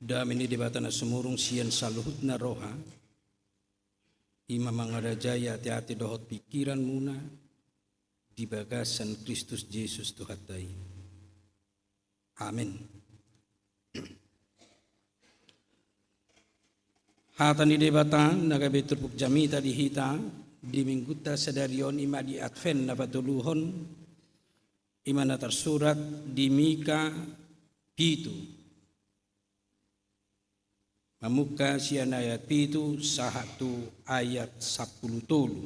Dame ni Debata na sumurung sian saluhutna roha, i ma mangarajai ateate dohot pingkiranmuna di bagasan Kristus Jesus Tuhanta i. Amin. Hata ni Debata na gabe turpuk jamita di hita di Minggunta sadari on, i ma di Advent na patoluhon, i ma na tarsurat di Mika pitu, mamungka sian ayat pitu sahat tu ayat sampulu tolu.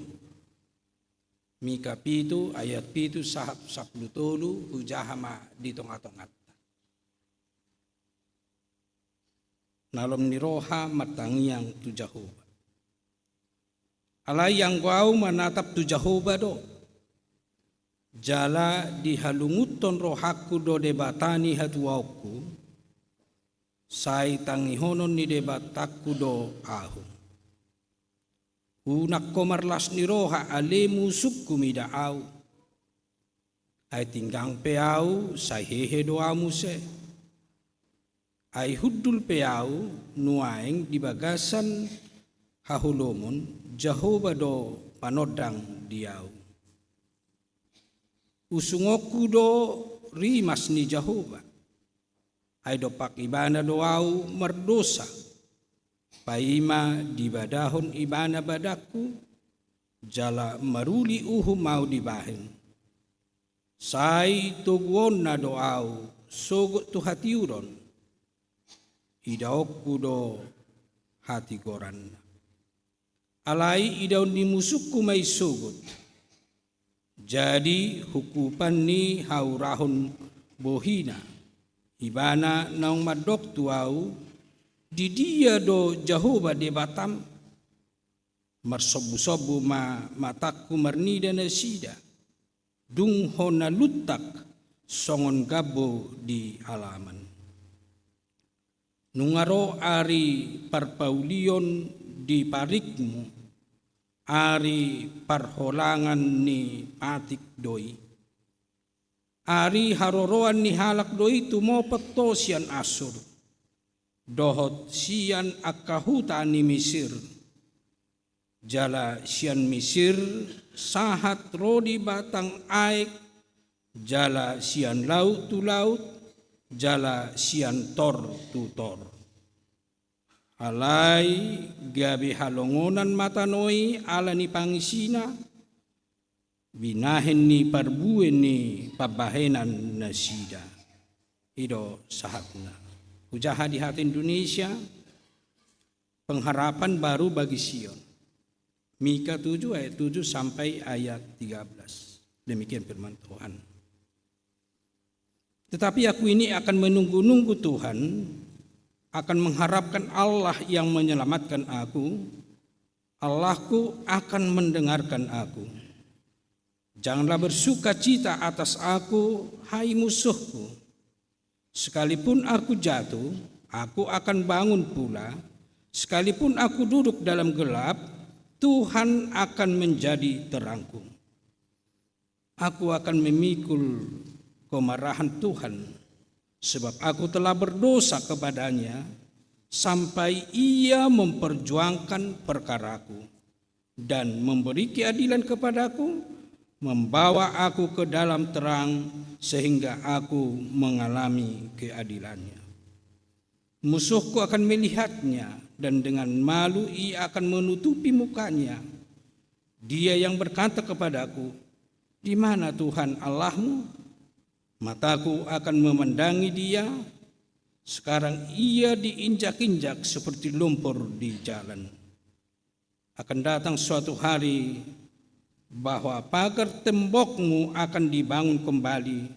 Mika pitu ayat pitu sahat sampulu tolu, hujaha ma di tongatonganta. Na lom ni roha martangiang tu Jahowa. Alai anggo ahu manatap tu Jahowa do, jala dihalungunhon rohangku do Debata ni hatuaonku, sai tangihonon ni Debatangku do ahu. Unang ho marlas ni roha ale musungku mida ahu. Ai tinggang pe ahu, sai hehe do ahu muse. Ai hundul pe ahu, nuaeng di bagasan haholomon, Jahowa do panondang di ahu. Usungonku do rimas ni Jahowa. Ai dompak Ibana do ahu mardosa, paima dibadahon Ibana badangku, jala maruli uhum ahu dibahen. Sai toguonna do ahu sogot tu hatiuron, idaonku do hatigoranna. Alai idaon ni musungku ma i sogot. Jadi hukupan ni haurahon bohina, Ibana naung mandok tu ahu, di dia do Jahowa Debatam? Marsombusombu ma matangku marnida nasida, dung hona luntak songon gambo di alaman. Nunga ro ari parpaulion di parikmu, ari parholangan ni patik do i. Ari haroroan ni halak do i tumopot ho sian Assur, dohot sian angka huta ni Misir. Jala sian Misir sahat ro di batang aek, jala sian laut tu laut, jala sian tor tu tor. Alai gabe halongonan ma tano i ala ni pangisina, binahen ni parbue ni pambahenan nasida. I do sahatna. Hujaha di hata Indonesia, pengharapan baru bagi Sion. Mika tujuh ayat tujuh sampai ayat tiga belas. Demikian firman Tuhan. Tetapi aku ini akan menunggu-nunggu Tuhan, akan mengharapkan Allah yang menyelamatkan aku. Allahku akan mendengarkan aku. Janganlah bersukacita atas aku, hai musuhku. Sekalipun aku jatuh, aku akan bangun pula. Sekalipun aku duduk dalam gelap, Tuhan akan menjadi terangku. Aku akan memikul kemarahan Tuhan, sebab aku telah berdosa kepada-Nya, sampai Ia memperjuangkan perkaraku dan memberi keadilan kepada-Ku, membawa aku ke dalam terang, sehingga aku mengalami keadilan-Nya. Musuhku akan melihat-Nya, dan dengan malu ia akan menutupi mukanya. Dia yang berkata kepada-Ku, "Di mana Tuhan Allahmu?" Mataku akan memandangi dia. Sekarang ia diinjak-injak seperti lumpur di jalan. Akan datang suatu hari bahwa pagar tembokmu akan dibangun kembali.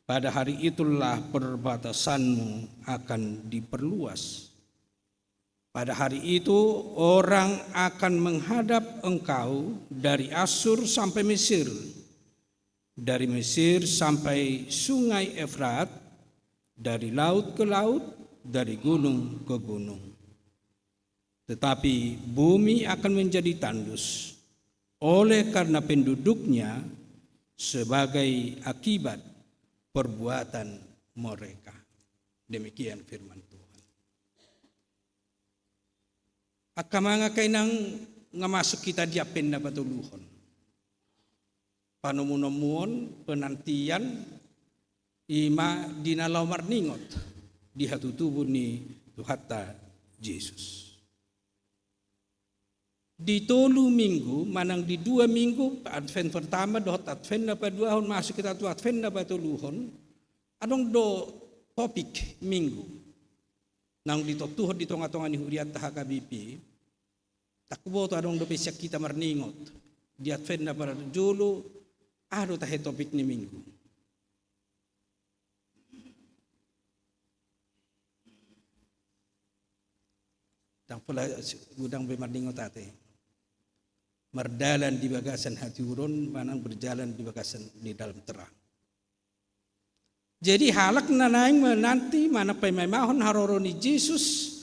Pada hari itulah perbatasanmu akan diperluas. Pada hari itu orang akan menghadap engkau dari Assur sampai Mesir, dari Mesir sampai Sungai Efrat, dari laut ke laut, dari gunung ke gunung. Tetapi bumi akan menjadi tandus oleh karena penduduknya sebagai akibat perbuatan mereka. Demikian firman Tuhan. Angka amang, angka inang, nga masuk hita di Advent na patoluhon. Panomunomuon, penantian, I ma di na laho marningot di hatutubu ni Tuhanta Jesus. Di tolu minggu, manang di dua minggu, Advent pertama dohot Advent na paduahon, masuk hita tu Advent na patoluhon, adong do topik minggu naung ditontuhon di tongatonga ni hurianta H K B P. Ndang huboto adong dope sian hita marningot di Advent na parjolo, aha do tahe topik ni minggu. Ndang pola godang be marningot ate. Mardalan di bagasan hatiuron manang berjalan di bagasan di dalam terang. Jadi halak na naeng menanti manang paimaimahon haroro ni Jesus,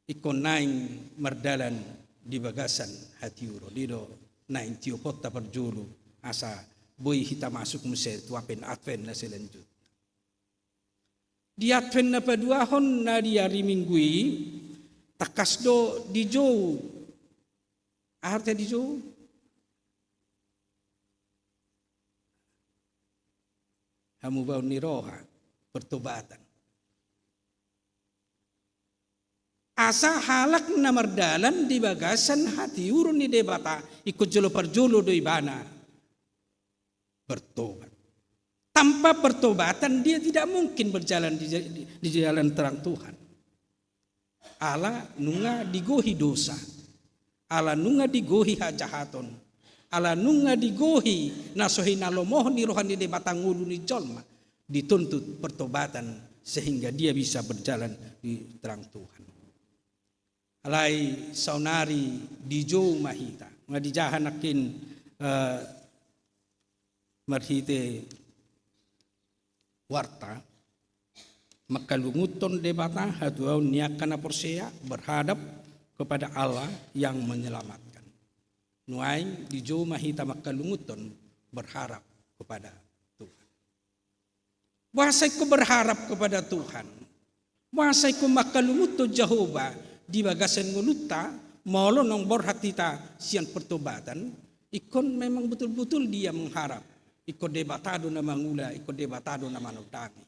ingkon naeng mardalan di bagasan hatiuron. I do naeng tioponta parjolo asa boi hita masuk muse tu Advent, Advent na selanjutna. Di Advent na paduahon na di ari Minggu i, tangkas do dijou. Aha artina dijou? Hamubaon ni roha, pertobatan. Asa halak na mardalan di bagasan hatiuron ni Debata, ingkon jolo parjolo do ibana bertobat. Tanpa pertobatan dia tidak mungkin berjalan di, di, di jalan terang Tuhan. Ala nunga digohi dosa, ala nunga digohi hajahaton, ala nunga digohi na so hinalomohon ni roha ni Debata ngolu ni jolma, dituntut pertobatan sehingga dia bisa berjalan di terang Tuhan. Alai saonari dijou ma hita. Nga dijaha nangkin, eh, marhite warta, mangkalungunhon Debata hatuaon ni angka na porsea berhadap kepada Allah yang menyelamatkan. Nuaeng dijou ma hita mangkalungunhon berharap kepada Tuhan. Boasa ingkon berharap kepada Tuhan? Boasa ingkon mangkalungunhon Jahowa di bagasan ngolunta, molo naung borhat hita sian pertobatan, ingkon memang betul-betul dia mengharap. Ingkon Debata do na mangula, ingkon Debata do na manondangi.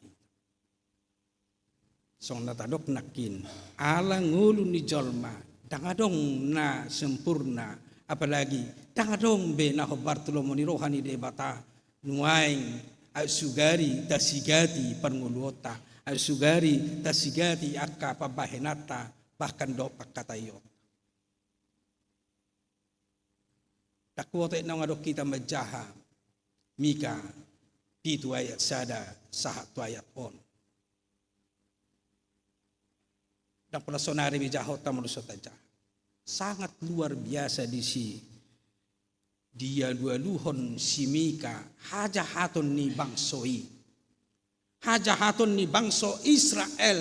Songon na tadok nangkin, ala ngolu ni jolma, ndang adong na sempurna, apalagi ndang adong be na hombar tu lomo ni roha ni Debata, nuaeng ai sugari tasigati parngoluonta, ai sugari tasigati angka pambahenanta, bahkan dohot pangkataion. Ndang huotik naung adong hita manjaha Mika pitu ayat sada sahat tu ayat onom. Ndang pola sonari be jahonta molo so tajaha. Sangat luar biasa disi dialualuhon si Mika hajahaton ni bangso i. Hajahaton ni bangso Israel,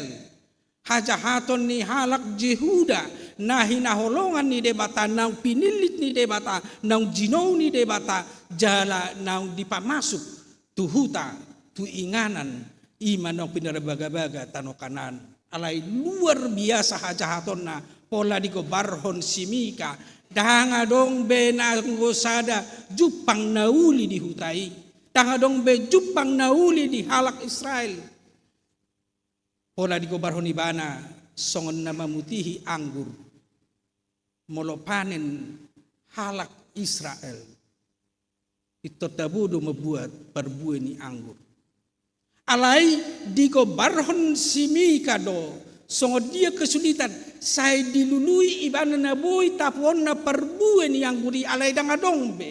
hajahaton ni halak Jehuda, na hinaholongan ni Debata, naung pinillit ni Debata, naung jinou ni Debata, jala naung dipamasuk tu huta, tu inganan, i ma naung pinarbagabaga tano Kanaan. Alai luar biasa hajahatonna, pola digombarhon si Mika, ndang adong be nanggo sada jumpang na uli di huta i. Ndang adong be jumpang na uli di halak Israel. Pola digombarhon ibana songon na mamutihi anggur. Molo panen halak Israel, pintor tabo do mambuat parbue ni anggur. Alai digombarhon si Mika do songon dia kesulitan, sai dilului ibana na boi tapuonna parbue ni anggur i, alai ndang adong be.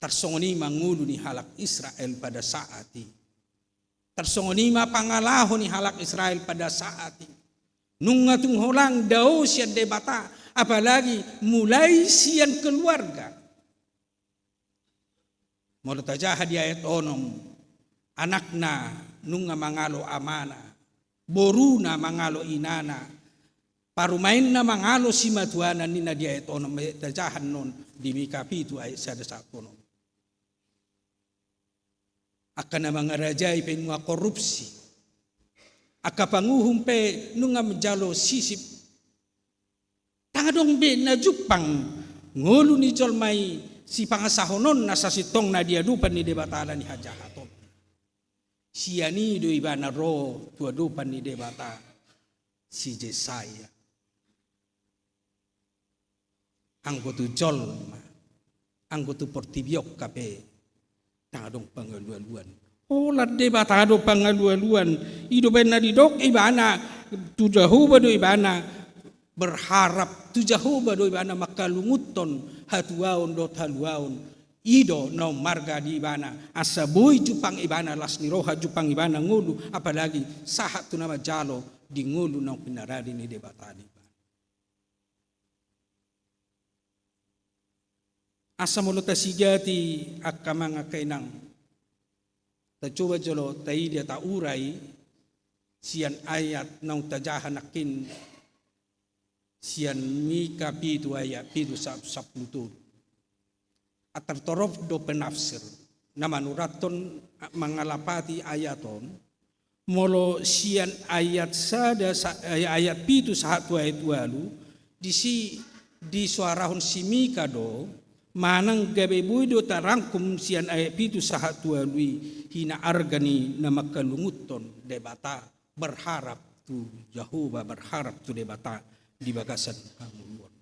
Tarsongon i ma ngolu ni halak Israel pada saat i. Tarsongon i ma pangalaho ni halak Israel pada saat i. Nunga tung holang dao sian Debata, apalagi mulai sian keluarga. Molo tajaha di ayat onom, anakna nunga mangalo amana, boruna mangalo inana, parumaenna mangalo simatuana, ninna di ayat onom, tajaha annon di Mika pitu ayat sada sahat onom. Angka na mangarajai pe nunga korupsi. Angka panguhum pe nunga manjalo sisip. Ndang adong be na jumpang ngolu ni jolma i sipangasahononna sasintongna di adopan ni Debata ala ni hajahaton. Sian i do ibana ro tu adopan ni Debata si Jesaya. Anggo tu jolma, anggo tu portibi on hape, ndang adong pangalualuan. Holan Debata do pangalualuan. I do umbahen na didok ibana, tu Jahowa do ibana berharap, tu Jahowa do ibana mangkalungunhon hatuaon dohot haluaon. I do na ummarga di ibana, asa boi jumpang ibana las ni roha, jumpang ibana ngolu, apalagi sahat tu na manjalo di ngolu naung pinarade ni Debata di ibana. Asa molo tasigati angka amang angka inang, tacoba jolo taida taurai sian ayat naung tajaha nangkin, sian Mika pitu ayat pitu sa-, sampulu tolu. Antar torop do penafsir na manurathon, mangalapati ayat on, molo sian ayat sada sa-, ay-, ayat pitu sahat tu ayat ualu, disi disoarahon si Mika do, manang gabe boi do tarangkum sian ayat pitu sahat tu ualu i, hinaarga ni na mangkalungunhon Debata, berharap tu Jahowa, berharap tu Debata di bagasan hangoluan.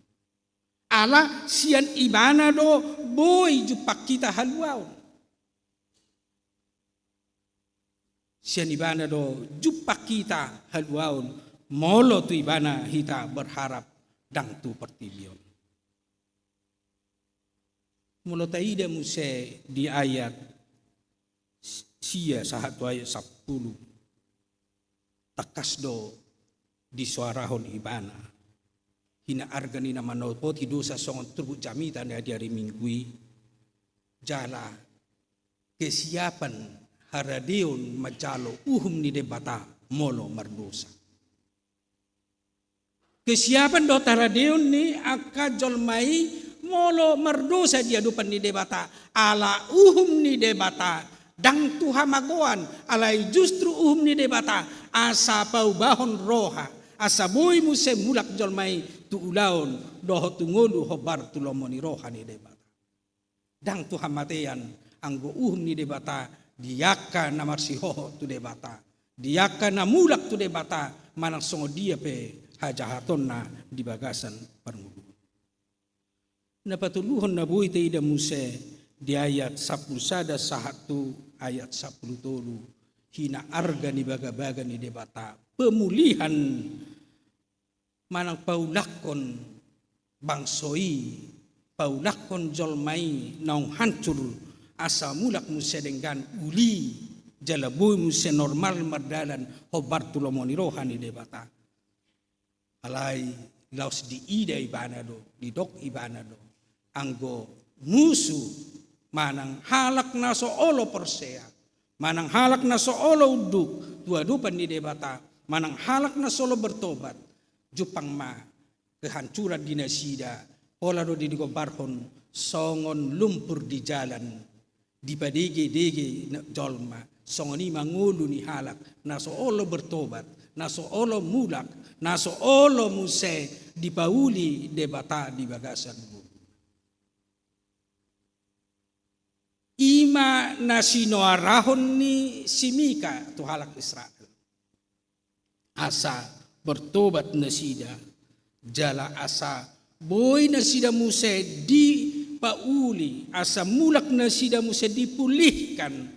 Ala sian ibana do boi jumpang hita haluaon. Sian ibana do jumpang hita haluaon, molo tu ibana hita berharap, ndang tu portibi on. Molo taida muse di ayat sia sahat tu ayat sampulu, tangkas do disoarahon ibana hinaarga ni na manopoti dosa songon turpuk jamita na di ari Minggu i, jala kesiapan haradeon manjalo uhum ni Debata molo mardosa. Kesiapan dohot haradeon ni angka jolma i molo mardosa di adopan ni Debata, ala uhum ni Debata ndang tu hamagoan, alai justru uhum ni Debata asa paubahon roha, asa boi muse mulak jolma i tu ulaon dohot tu ngolu hombar tu lomo ni roha ni Debata. Ndang tu hamatean, anggo uhum ni Debata di angka na marsihohot tu Debata, di angka na mulak tu Debata, manang songon dia pe hajahatonna di bagasan parngoluon. Na patoluhon na boi taida muse di ayat sampulu sada sahat tu ayat sampulu tolu, hinaarga ni bagabaga ni Debata, pemulihan manang paulakhon bangso i, paulakhon jolma i naung hancur, asa mulak muse denggan uli, jala boi muse normal mardalan hombar tu lomo ni roha ni Debata. Alai laos diida ibana do, didok ibana do, anggo musu manang halak na so olo porsea, manang halak na so olo unduk tu adopan ni Debata, manang halak na so olo bertobat, jumpang ma kehancuran di nasida, pola do digombarhon songon lumpur di jalan, dipadegedege na-, jolma, songon i ma ngolu ni halak na so olo bertobat, na so olo mulak, na so olo muse dipauli Debata di bagasan ngolu. I ma na sinoarahon ni si Mika tu halak Israel. Asa bertobat nasida, jala asa boi nasida muse dipauli, asa mulak nasida muse dipulihkan,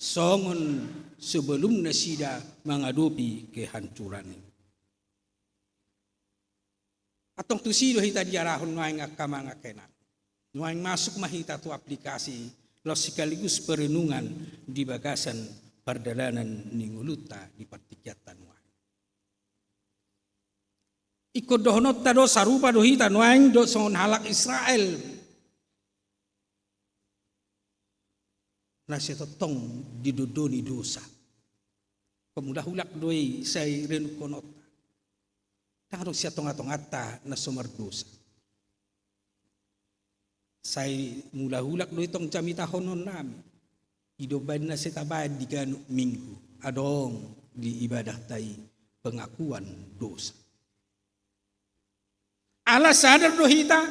songon sebelum nasida mangadopi kehancuran i. Antong tusi do hita diarahon nuaeng angka amang angka inang. Nuaeng masuk ma hita tu aplikasi, laos sekaligus perenungan di bagasan pardalanan ni ngolunta di partingkianta nuaeng. Ingkon dohononta do sarupa do hita nuaeng dohot songon halak Israel. Na sai tongtong didondoni dosa. Pamulak-ulak do i sai renungkononta. Ndang adong sian tonga-tonganta na so mardosa. Sai mulak-ulak do i tong jamitahononnami. I do umbahen na sai tabaen di ganup Minggu, adong di ibadahta i pengakuan dosa. Ala sadar do hita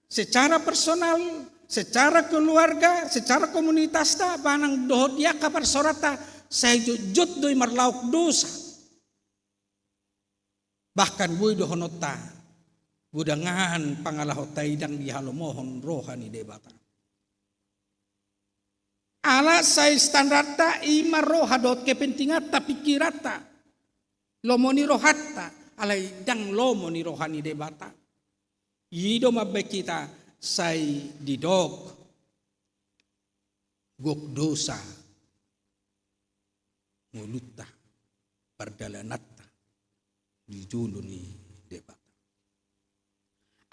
secara personal, secara keluarga, secara komunitasta, manang dohot di angka parsaoranta, sai jotjot do i marlaok dosa. Bahkan boi dohononta, godang an pangalahonta i ndang dihalomohon roha ni Debata. Ala sai standarta i ma roha dohot kepentinganta, pikiranta, lomo ni rohanta, alai ndang lomo ni roha ni Debata. I do mambaen hita sai didok gok dosa ngolunta, pardalananta di jolo ni Debata.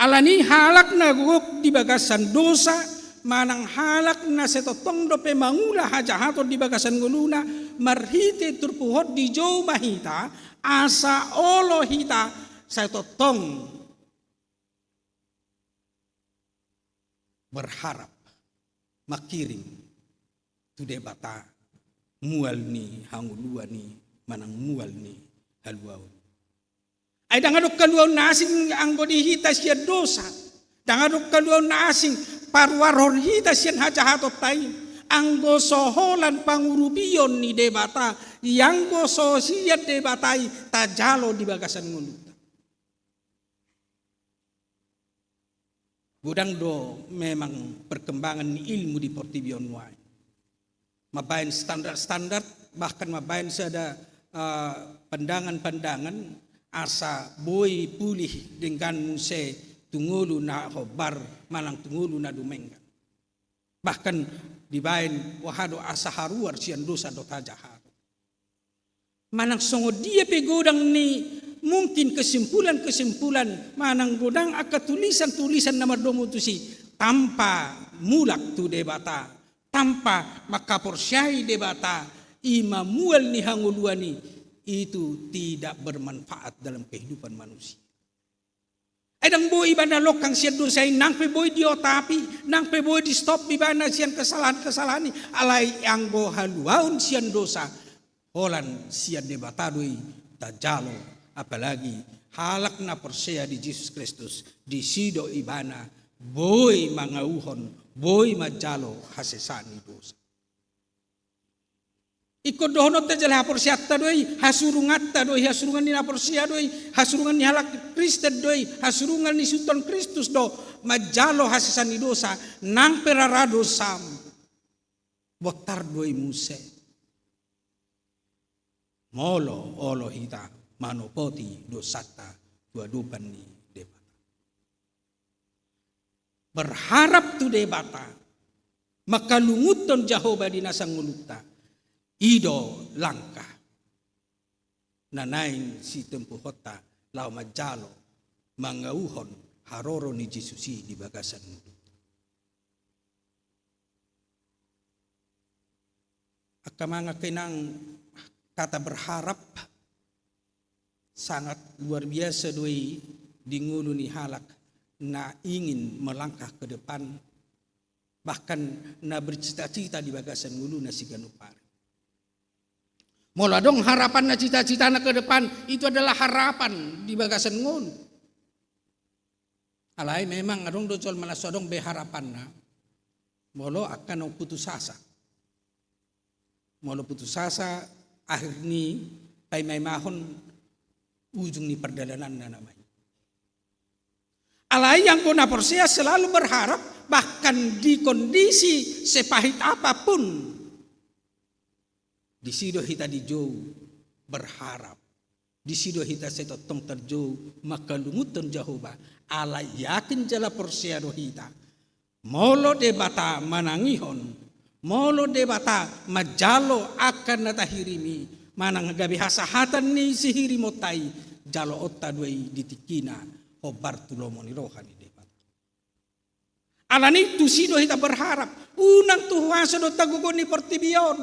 Alani halak na gok di bagasan dosa, manang halak na sai tongtong dope mangula hajahaton di bagasan ngoluna, marhite turpuk on dijou ma hita, asa olo hita sai tongtong berharap, mangkirim tu Debata mual ni hangoluan i, manang mual ni haluaon. Ai ndang adong haluaon na asing anggo di hita sian dosa. Ndang adong haluaon na asing paruarhon hita sian hajahatonta i. Anggo so holan pangurupion ni Debata, ianggo so sian Debata i tajalo di bagasan ngolunta. Godang do memang perkembangan ni ilmu di portibi on nuaeng. Mambaen standar-standar, bahkan mambaen sada, eh, pandangan-pandangan, asa boi pulih denggan muse tu ngolu na hombar, manang tu ngolu na dumenggan. Bahkan dibaen boha do asa haruar sian dosa dohot hajahaton. Manang songon dia pe godang ni mungkin kesimpulan-kesimpulan, manang godang angka tulisan-tulisan na mardomu tusi, tanpa mulak tu Debata, tanpa mangkaporseai Debata, i ma mual ni hangoluan i, itu tidak bermanfaat dalam kehidupan manusia. Ai ndang boi ibana longkang sian dosa i, nang pe boi diotapi, nang pe boi di-stop ibana sian kesalahan-kesalahan i, alai anggo haluaon sian dosa, holan sian Debata do i tajalo, apalagi halak na porsea di Jesus Kristus, disi do ibana boi mangauhon, boi manjalo hasesaan ni dosa. Ingkon dohononta jala haporseaonta do i, hasurunganta do i, hasurungan ni na porsea do i, hasurungan ni halak Kristen do i, hasurungan ni suhut Kristus do, manjalo hasesaan ni dosa, nang pe rara dosam. Bontar do i muse. Molo olo hita manopoti dosanta tu adopan ni Debata. Berharap tu Debata, mangkalungunhon Jahowa di nasa ngolunta, i do langkah na naeng sitempuhonta laho manjalo, mangauhon haroro ni Jesus i di bagasan ngolunta. Angka amang, angka inang, kata berharap sangat luar biasa do i di ngolu ni halak na ingin melangkah ke depan, bahkan na bercita-cita di bagasan ngoluna siganup ari. Molo adong harapanna, cita-citana ke depan, itu adalah harapan di bagasan ngolu. Alai memang adong do jolma na so adong be harapanna molo angka naung putus asa. Molo putus asa, akhir ni paimaimahon ujung ni pardalananna nama i. Alai anggo na porsea selalu berharap, bahkan di kondisi sepahit apapun, disi do hita dijou berharap. Disi do hita sai tongtong tarjou mangkalungunhon Jahowa, ala yakin jala porsea do hita. Molo Debata manangihon, molo Debata manjalo angka na tahirim i, manang gabe hasahatan ni sihirimonta i, jaloonta do i di tingkina hombar tu lomo ni roha ni Debata. Alani i tusi do hita berharap, unang tu huaso dohot hagogoon ni portibi on.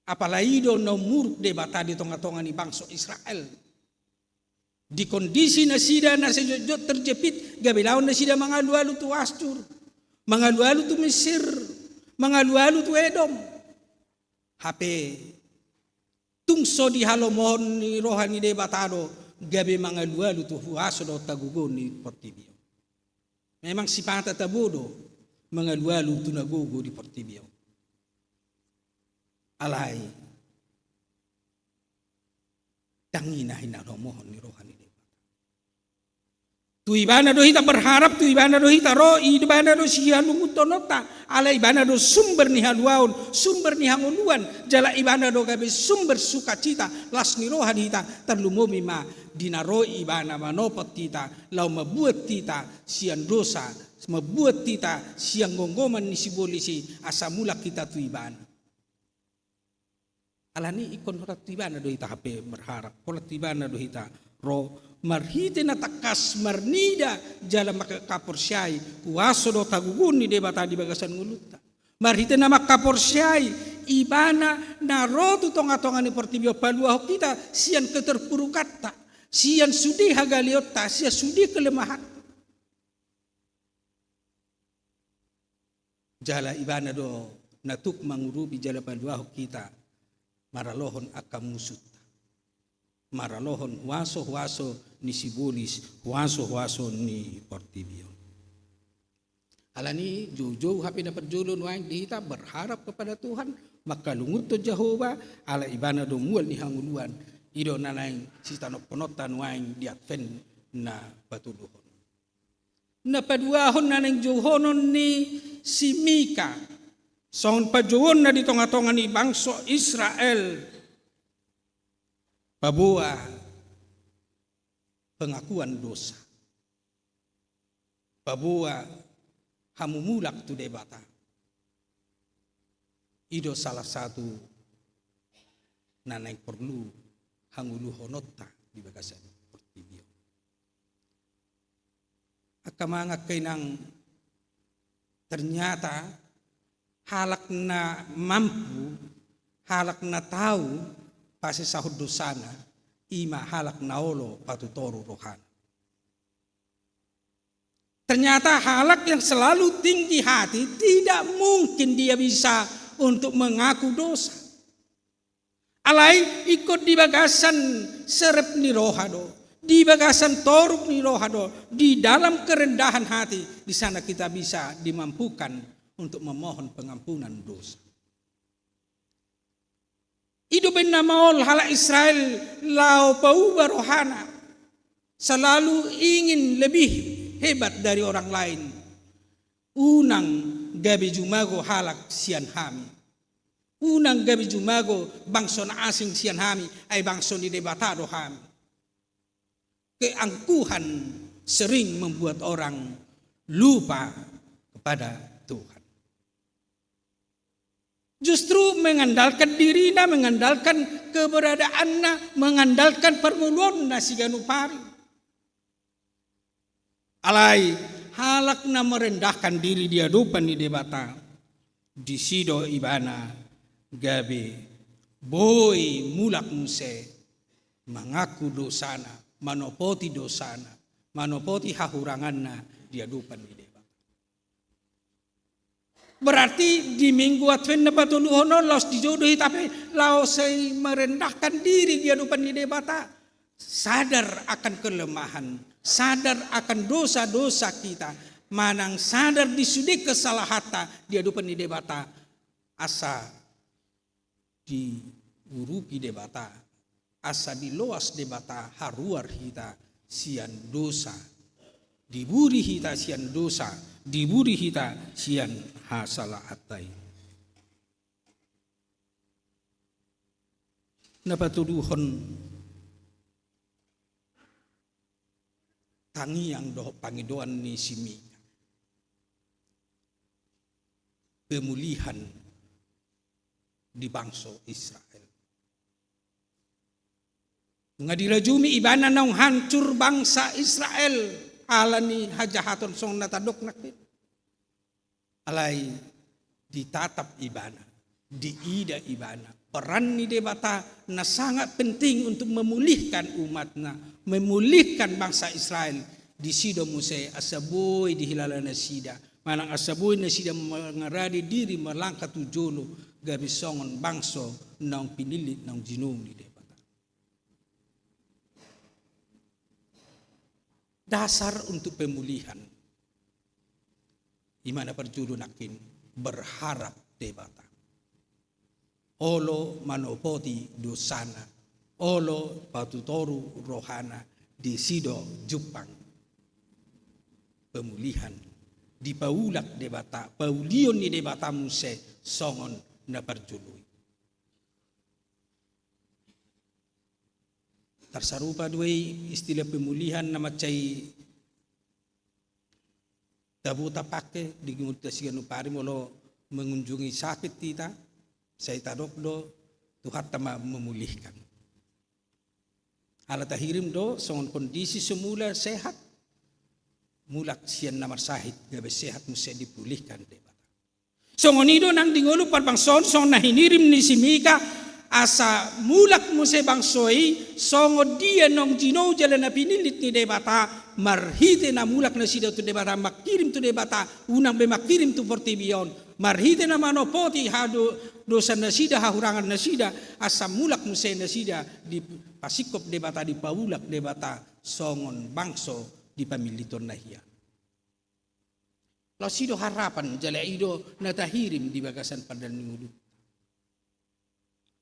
Apala i do na umuruk Debata di tonga-tonga ni bangso Israel. Di kondisi nasida na sai jotjot terjepit, gabe laho nasida mangalualu tu Astur, mangalualu tu Mesir, mangalualu tu Edom. Hape tung so dihalomohon ni roha ni Debata do, gabe mangalualu tu huaso dohot hagogoon ni portibi on. Memang sipata tabo do mangalualu tu na gogo di portibi on. Alai ndang i na hinaromohon ni roha ni Debata. Tu Ibana do hita berharap, tu Ibana do hita ro, Ibana do sihalungunhononta, ala Ibana do sumber ni haluaon, sumber ni hangoluan, jala Ibana do gabe sumber sukacita, las ni roha di hita, tarlumobi ma di na ro Ibana manopot hita, laho mambuat hita sian dosa, mambuat hita sian gomgoman ni sibolis i, asa mulak hita tu Ibana. Alani i ingkon holan tu Ibana do hita hape berharap, holan tu Ibana do hita ro, marhite na tangkas marnida jala mangkaporseai huaso dohot hagogoon ni Debata di bagasan ngolunta. Marhite na mangkaporseai Ibana na ro tu tongatonga ni portibi on paluahon hita sian keterpurukanta, sian sude hagaleonta, sian sude kelemahanta. Jala Ibana do na tuk mangurupi jala paluahon hita maralohon angka musunta, maralohon huaso-huaso ni sibolis, huaso-huaso ni portibi on. Alani i joujou hape na parjolo nuaeng di hita berharap kepada Tuhan, manghalungunhon Jahowa, ala Ibana do mual ni hangoluan. I do na naeng sitanomphononta nuaeng di Advent na patoluhon. Na paduahon na naeng jouhonon ni si Mika, songon pajouonna di tongatonga ni bangso Israel, paboa pengakuan dosa, paboa hamu mulak tu Debata. I do salah satu na naeng porlu hangoluhononta di bagasan portibi on. Angka amang, angka inang, ternyata halak na mampu, halak na tau pasesahon dosana, i ma halak na olo patutoru rohana. Ternyata halak yang selalu tinggi hati tidak mungkin dia bisa untuk mengaku dosa. Alai ingkon di bagasan serep ni roha do, di bagasan toruk ni roha do, di dalam kerendahan hati, di sana kita bisa dimampukan untuk memohon pengampunan dosa. I do umbahen na maol halak Israel laho pauba rohana, selalu ingin lebih hebat dari orang lain. Unang gabe jumago halak sian hami. Unang gabe jumago bangso na asing sian hami, ai bangso ni Debata do hami. Keangkuhan sering membuat orang lupa kepada Tuhan. Justru mengandalkan dirina, mengandalkan keberadaanna, mengandalkan parngoluonna siganup ari. Alai halak na merendahkan diri di adopan ni Debata, disi do ibana gabe boi mulak muse mangaku dosana, manopoti dosana, manopoti hahuranganna di adopan ni Debata. Berarti di Minggu Advent na patoluhon on laos dijou do hita pe laos sai merendahkan diri di adopan ni Debata, sadar akan kelemahan, sadar akan dosa-dosa kita, manang sadar di sude kesalahanta di adopan ni Debata, asa diurupi Debata, asa diloas Debata haruar hita sian dosa, diburi hita sian dosa, diburi hita sian hasalaanta i. Na patoluhon, tangiang dohot pangidoan ni si Mika. Pemulihan di bangso Israel. Nunga dirajumi ibana naung hancur bangsa Israel ala ni hajahaton songon na tadok nangkin. Alai ditatap ibana, diida ibana peran ni Debata na sangat penting untuk memulihkan umatna, memulihkan bangsa Israel. Disi do muse asa boi dihilala nasida, manang asa boi nasida mangarade diri, melangkah tu jolo, gabe songon bangso naung pinillit, naung jinong ni Debata. Dasar untuk pemulihan. I ma na parjolo nangkin berharap Debata. Olo manopoti dosana, olo patutoru rohana, disi do jumpang pemulihan, dipaulak Debata, paulion ni Debata muse songon na parjolo i. Tarsarupa do i istilah pemulihan na mansai tabo tapake di ngolunta siganup ari molo mengunjungi sakit hita, sai tadok do Tuhanta ma memulihkan. Ala tahirim do songon kondisi semula sehat, mulak sian na marsahit gabe sehat muse dipulihkan Debata. Songon i do nang di ngolu parbangsoon songon na hinirim ni si Mika, asa mulak muse bangso i songon dia naung jinou jala na pinillit ni Debata, marhite na mulak nasida tu Debata, mangkirim tu Debata, unang be mangkirim tu portibi on, marhite na manopoti hado-, dosa nasida, hahurangan nasida, asa mulak muse nasida dipasingkop Debata, dipaulak Debata songon bangso di pamilliton na hian. Laos i do harapan jala i do na tahirim di bagasan pardalanan ni ngolu.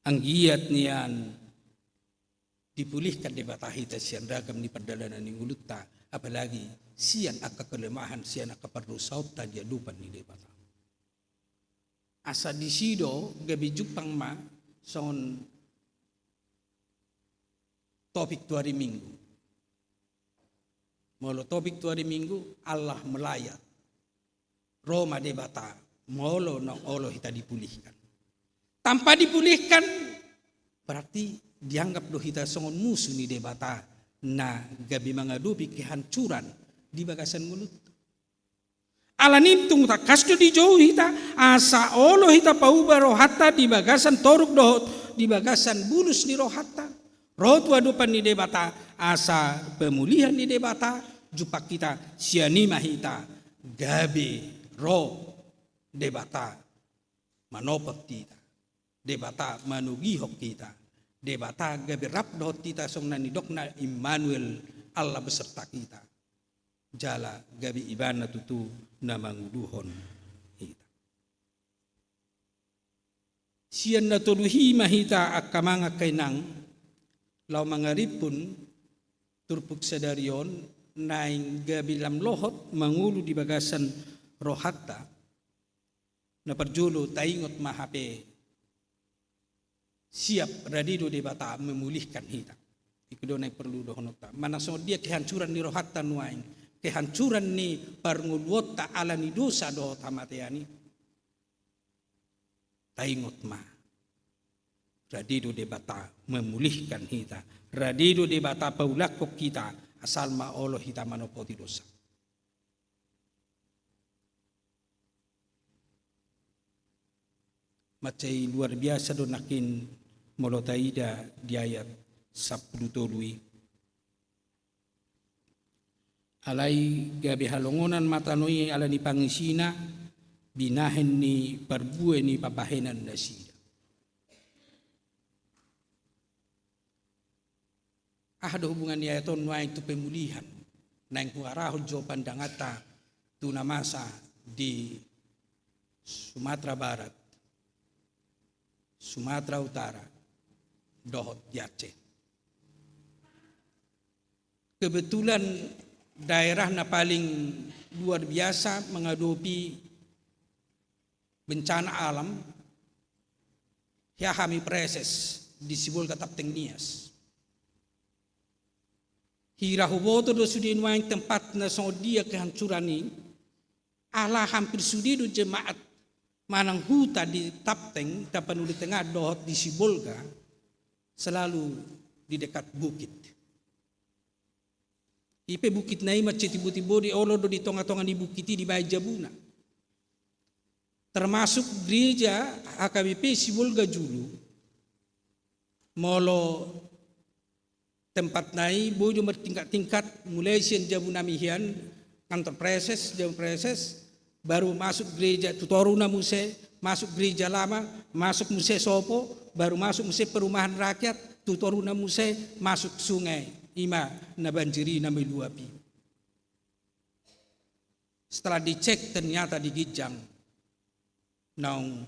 Anggiat nian dipulihkan Debata hita sian ragam ni pardalanan ni ngolunta, apalagi sian angka kelemahan, sian angka pardosaonta di adopan ni Debata. Asa disi do gabe jumpang ma songon topik tu ari Minggu. Molo topik tu ari Minggu, Allah melayat. Ro ma Debata, molo naung olo hita dipulihkan. Tanpa dipulihkan, berarti dianggap do hita songon musu ni Debata, na gabe mangadopi kehancuran di bagasan ngolunta. Alani i tung tangkas do dijou hita, asa olo hita pauba rohanta di bagasan toruk dohot di bagasan bulus ni rohanta. Ro tu adopan ni Debata, asa pemulihan ni Debata jumpang hita, sian i ma hita gabe ro Debata manopot hita, Debata manogihon hita, Debata gabe rap dohot hita songon na nidokna Immanuel, Allah beserta kita. Jala gabe Ibana tutu na manguluhon hita. Sian na tolu i ma hita angka amang angka inang, laho mangarimpun turpuk sadari on, naeng gabe lam lohot mangolu di bagasan rohanta. Na parjolo taingot ma hape siap rade do Debata memulihkan hita. Iko do naeng porlu dohononta. Manang songon dia kehancuran ni rohanta nuaeng, kehancuran ni parngoluonta ala ni dosa dohot hamatean i. Taingot ma. Rade do Debata memulihkan hita. Rade do Debata paulakkon hita, asal ma olo hita manopoti dosa. Mansai luar biasa do nangkin molo taida di ayat sampulu tolu i. Alai gabe halongonan ma tano i ala ni pangisina, binahen ni parbue ni pambahenan nasida. Aha do hubungan ni ayat on nuaeng tu pemulihan? Naeng huarahon jo pandanganta tu na masa di Sumatera Barat, Sumatera Utara, dohot di Aceh. Kebetulan daerah na paling luar biasa mengadopi bencana alam, hea hami praeses di Sibolga Tapteng Nias. Hira huboto do sude nuaeng tempat na songon dia kehancuran i, ala hampir sude do jemaat manang huta di Tapteng, Tapanuli Tengah dohot di Sibolga, selalu di dekat bukit. I pe bukit na i mansai timbo-timbo do i, olo do di tonga-tonga ni bukit i dibaen jabuna. Termasuk gereja H K B P Sibolga julu, molo tempat na i boi do martingkat-tingkat, mulai sian jabu nami hian, kantor praeses, jabu praeses, baru masuk gereja tu toruna muse, masuk gereja lama, masuk muse sopo, baru masuk muse perumahan rakyat, tu toruna muse masuk sungai, i ma na banjir i na meluap i. Setelah dicek, ternyata di ginjang naung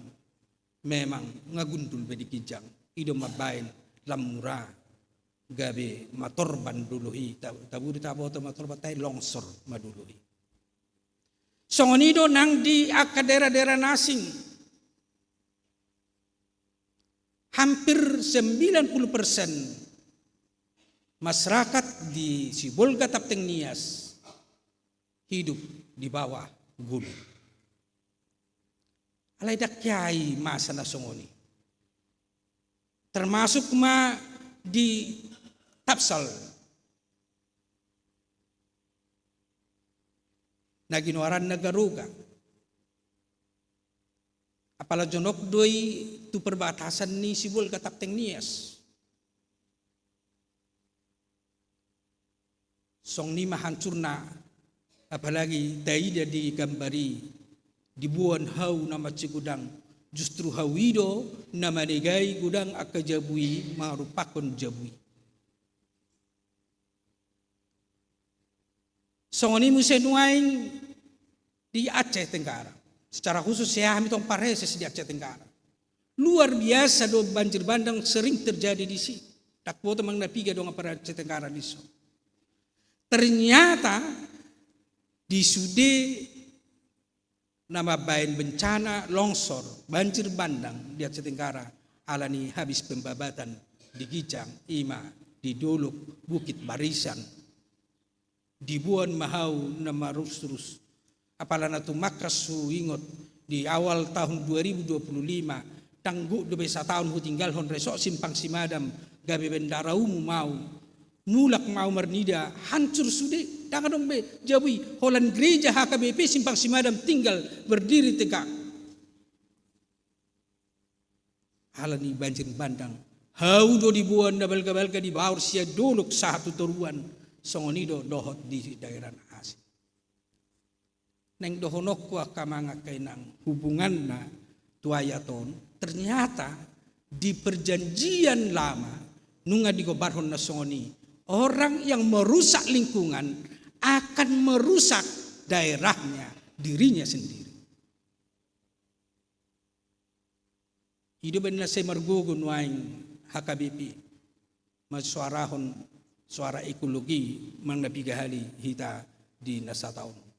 memang nga gundul be di ginjang. I do mambaen lam mura gabe matorban dolok i, ta-, taburi taboto matorban, tai longsor ma dolok i. Songon i do nang di angka daerah-daerah na asing. Hampir sembilan puluh persen masyarakat di Sibolga Tapteng Nias hidup di bawah gunung. Alai ndang hea i masa na songon i. Termasuk ma di Tapsal, na ginoaranna Garoga. Apala jonok do i tu perbatasan ni Sibolga Tapteng Nias. Songon i ma hancurna, apalagi taida di gambar i, diboan hau na mansai godang, justru hau i do na manegai godang angka jabu i, marupakkon jabu i. Songon i muse nuaeng di Aceh Tenggara. Secara khusus, hea hami tong parreses di Aceh Tenggara. Luar biasa do banjir bandang sering terjadi di si. Ndang huboto manang na piga dongan paraceh Tenggara di son. Ternyata di sude na mambaen bencana longsor, banjir bandang di Aceh Tenggara, alani habis pembabatan di ginjang, i ma di Dolok Bukit Barisan. Diboan ma hau na marusrus. Apala na tumangkas huingot, di awal tahun dua ribu dua puluh lima, ndang gok dope sataon hutinggalhon resort Simpang Simadam, gabe bendahara umum au. Mulak ma au marnida, hancur sude, ndang adong be jabu i. Holan gereja H K B P Simpang Simadam tinggal berdiri tegak. Alani banjir bandang, hau do diboan na balga-balga dibaor sian Dolok sahat tu toruan, songon i do dohot di daerah na asing. Naeng dohononku angka amang angka inang, hubunganna tu ayat on, ternyata di Perjanjian Lama nunga digombarhon na songon i, orang yang merusak lingkungan akan merusak daerahnya, dirinya sendiri. I do umbahen na sai margogo nuaeng H K B P mansuarahon suara ekologi manang na piga hali hita di na sataon.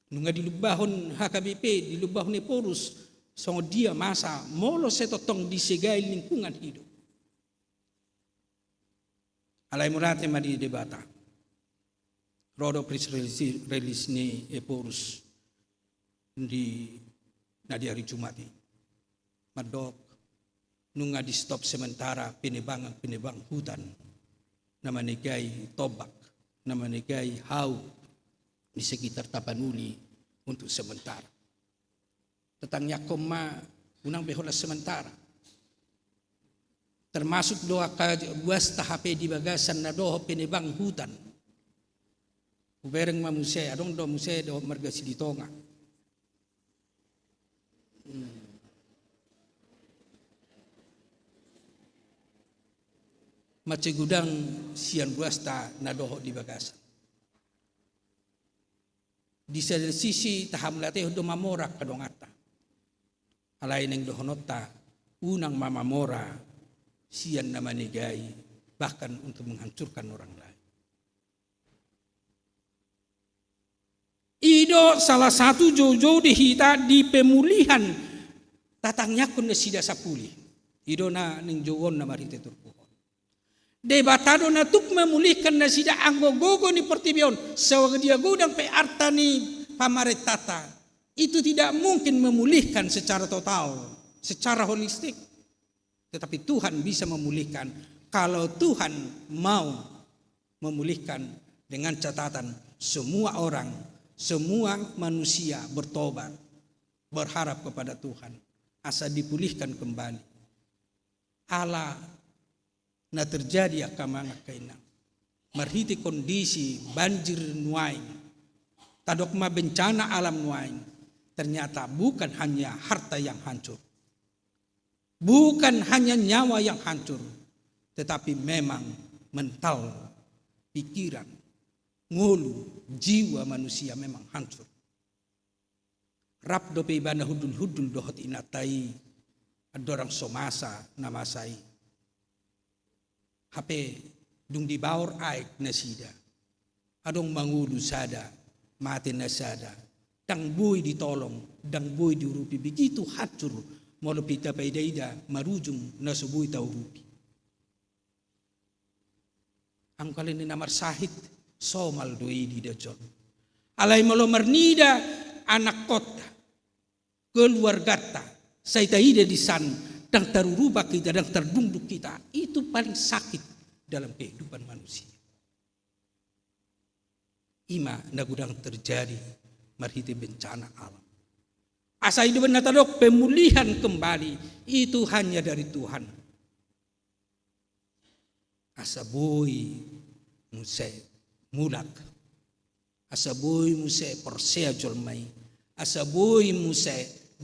Nunga dilumbahon H K B P, dilumbahon Ephorus, songon dia masa molo sai tongtong disegai lingkungan hidup. Alai mauliate ma di Debata. Ro do press release, release ni Ephorus di, na di ari Jumat i. Mandok, nunga di stop sementara penebangan, penebang hutan na manegai tombak, na manegai hau di sekitar Tapanuli untuk sementara. Tatangiangkon ma, unang be holan sementara. Termasuk do angka buasta hape di bagasan na dohot penebang hutan. Hubereng ma muse, adong do muse dohot marga Silitonga. Hmm. Mansai godang sian buasta na dohot di bagasan. Di sada sisi tahamauliatehon do mamora angka donganta. Alai naeng dohononta, unang ma mamora sian na manegai, bahkan untuk menghancurkan orang lain. I do salah satu joujou di hita di pemulihan, tatangiangkon nasida sai pulih. I do na naeng jouonna marhite turpuk on. Debata do na tuk memulihkan nasida, anggo gogo ni portibi on, sadia godang pe arta ni pamarentanta, itu tidak mungkin memulihkan secara total, secara holistik. Tetapi Tuhan bisa memulihkan kalau Tuhan mau memulihkan, dengan catatan semua orang, semua manusia bertobat, berharap kepada Tuhan, asa dipulihkan kembali. Ala na terjadi angka amang angka inang, marhite kondisi banjir nuaeng, tadok ma bencana alam nuaeng, ternyata bukan hanya harta yang hancur, bukan hanya nyawa yang hancur, tetapi memang mental, pikiran, ngolu, jiwa manusia memang hancur. Rap dope ibana hundul-hundul dohot inanta i, andorang so masa na masa i. Hape dung dibaor aek nasida, adong ma ngolu sada, mate na sada, ndang boi ditolong, ndang boi diurupi, begitu hancur. Molo pe tapaida-ida marujung na so boi taurupi. Anggo ale ni na marsahit, somal do i diida jolma. Alai molo marnida anakkonta, keluarganta, sai taida di san, ndang tarurupi hita, ndang tardungdung hita. Itu paling sakit dalam kehidupan manusia. I ma na godang terjadi marhite bencana alam. Asa i do umbahen na tadok pemulihan kembali itu hanya dari Tuhan. Asa boi muse mulak. Asa boi muse porsea jolma i. Asa boi muse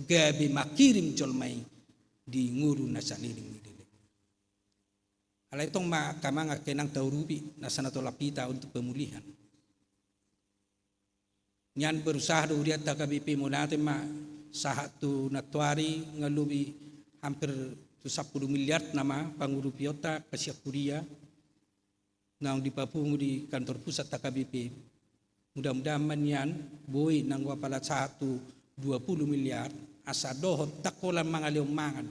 gabe mangkirim jolma i di ngolu na saleleng ni leleng. Alai tong ma angka amang angka inang taurupi na so na tolap hita untuk pemulihan. Nian berusaha do huria H K B P Mauliate ma sahat tu nantuari nga lobi hampir tu sampulu miliar nama pangurupionta angka sian huria naung dipapungu di kantor pusat H K B P. Mudah-mudahan ma nian boi nanggo apala sahat tu dua pulu miliar asa dohot ndang holan mangalehon mangan.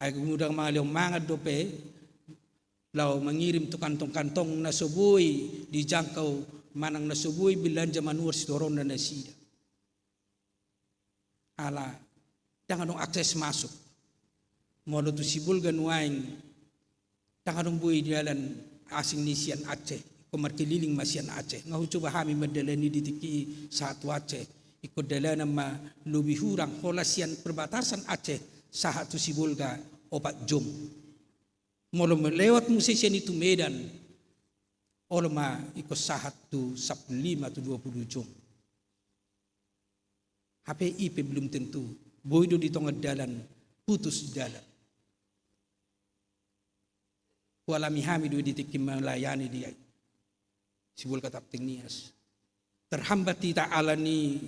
Ai molo ndang mangalehon mangan dope, laho mangirim tu kantong-kantong na so boi dijangkau manang na so boi belanja manuhor sitoronna nasida. Ala ndang adong akses masuk. Molo tu Sibolga nuaeng ndang adong boi dalan asing ni sian Aceh, ingkon markeliling ma sian Aceh. Nga hucoba hami mandalani di tingki i sahat tu Aceh. Ingkon dalanan ma lobi hurang holan sian perbatasan Aceh sahat tu Sibolga opat jom. Molo lewat muse sian i tu Medan, olo ma ingkon sahat tu sampulu lima tu dua pulu jom. Hape i pe belum tentu. Boi do di tonga dalan putus jalan. Hualami hami do di tingki melayani di Sibolga Tamping Nias. Terhambat hita ala ni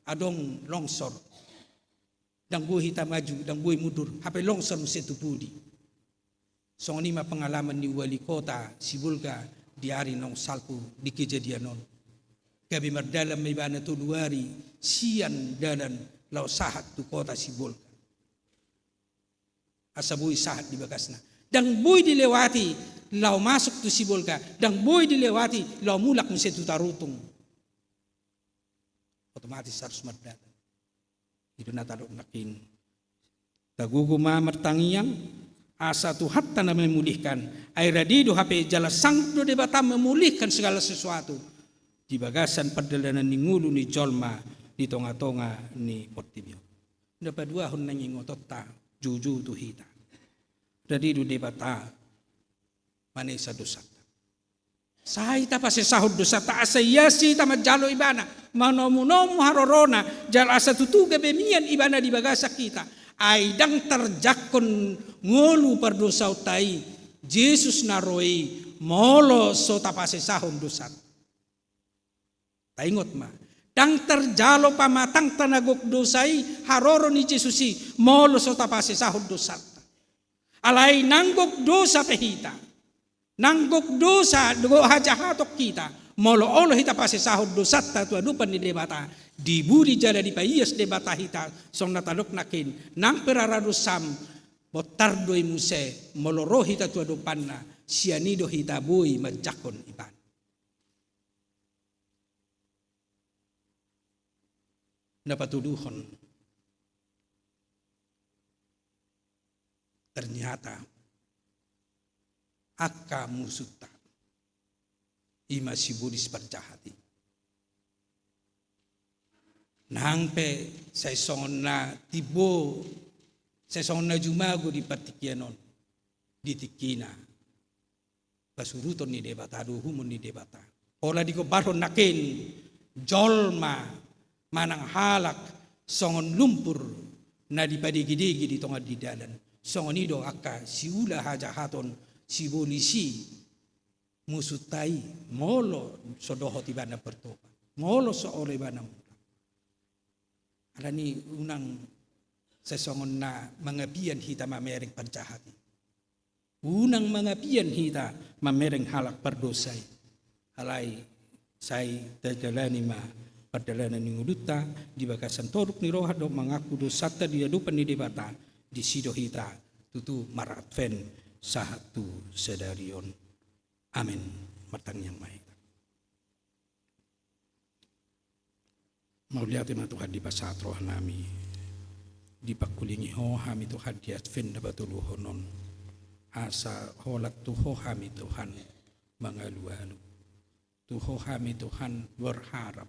adong longsor. Ndang boi hita maju, ndang boi mundur, hape longsor muse tu pudi. Songon i ma pengalaman ni wali kota Sibolga di ari naung salpu di kejadian on. Gabe mardalan ma ibana tolu ari sian dalan laho sahat tu kota Sibolga. Asa boi sahat di bagasna. Ndang boi dilewati laho masuk tu Sibolga, ndang boi dilewati laho mulak muse tu Tarutung. Otomatis harus mardalan. I do na tadok nangkin. Tagogo ma martangiang, asa Tuhanta na memulihkan. Ai rade do hape jala sanggup do Debata memulihkan segala sesuatu di bagasan pardalanan ni ngolu ni jolma di tonga-tonga ni portibi on. Na paduahon na ingotonta, joujou tu hita. Rade do Debata manesa dosanta. Sai tapasesahon dosanta asa iasi hita manjalo ibana, manomunomu harorona, jala asa tutu gabe mian ibana di bagasan hita. Ai ndang tarjangkon ngolu pardosaonta i, Jesus na ro i, molo so tapasesahon dosanta. Taingot ma, ndang tarjalo pamatangta na gok dosa i haroro ni Jesus i, molo so tapasesahon dosanta. Alai nang gok dosa pe hita, nang gok dosa do hajahaton hita, molo olo hita pasesahon dosanta tu adopan ni Debata, dibuli jala dipaias Debata hita, songon na tadok nangkin, nang pe rara dosam, bontar do i muse, molo ro hita tu adopanna, sian i do hita boi manjangkon ibana. Na patoluhon, ternyata angka musunta i ma sibolis parjahat i. Nang pe sai songon na timbo, sai songon na jumago di partingkian on, di tingkina pasuruton ni Debata do uhumon ni Debata. Pola digombarhon nangkin jolma manang halak songon lumpur na dipadegedege di tonga ni dalan. Songon i do angka siula hajahaton sibolis i. musunta i, molo so dohot ibana bertobat, molo so olo ibana mulak. Alani unang sai songon na mangapian hita mamereng panjahat i. Unang mangapian hita mamereng halak pardosa i. Alai sai tajalani ma pardalanan ni ngolunta di bagasan toruk ni roha dohot mangaku dosanta di adopan ni Debata, disi do hita tutu mar-Advent sahat tu sadari on. Amen. Martangiang ma hita. Mauliate ma Tuhan dipasahat rohanami, dipangkulingi Ho hami Tuhan di Advent na patoluhon on, asa holan tu Ho hami Tuhan mangalualu, tu Ho hami Tuhan berharap,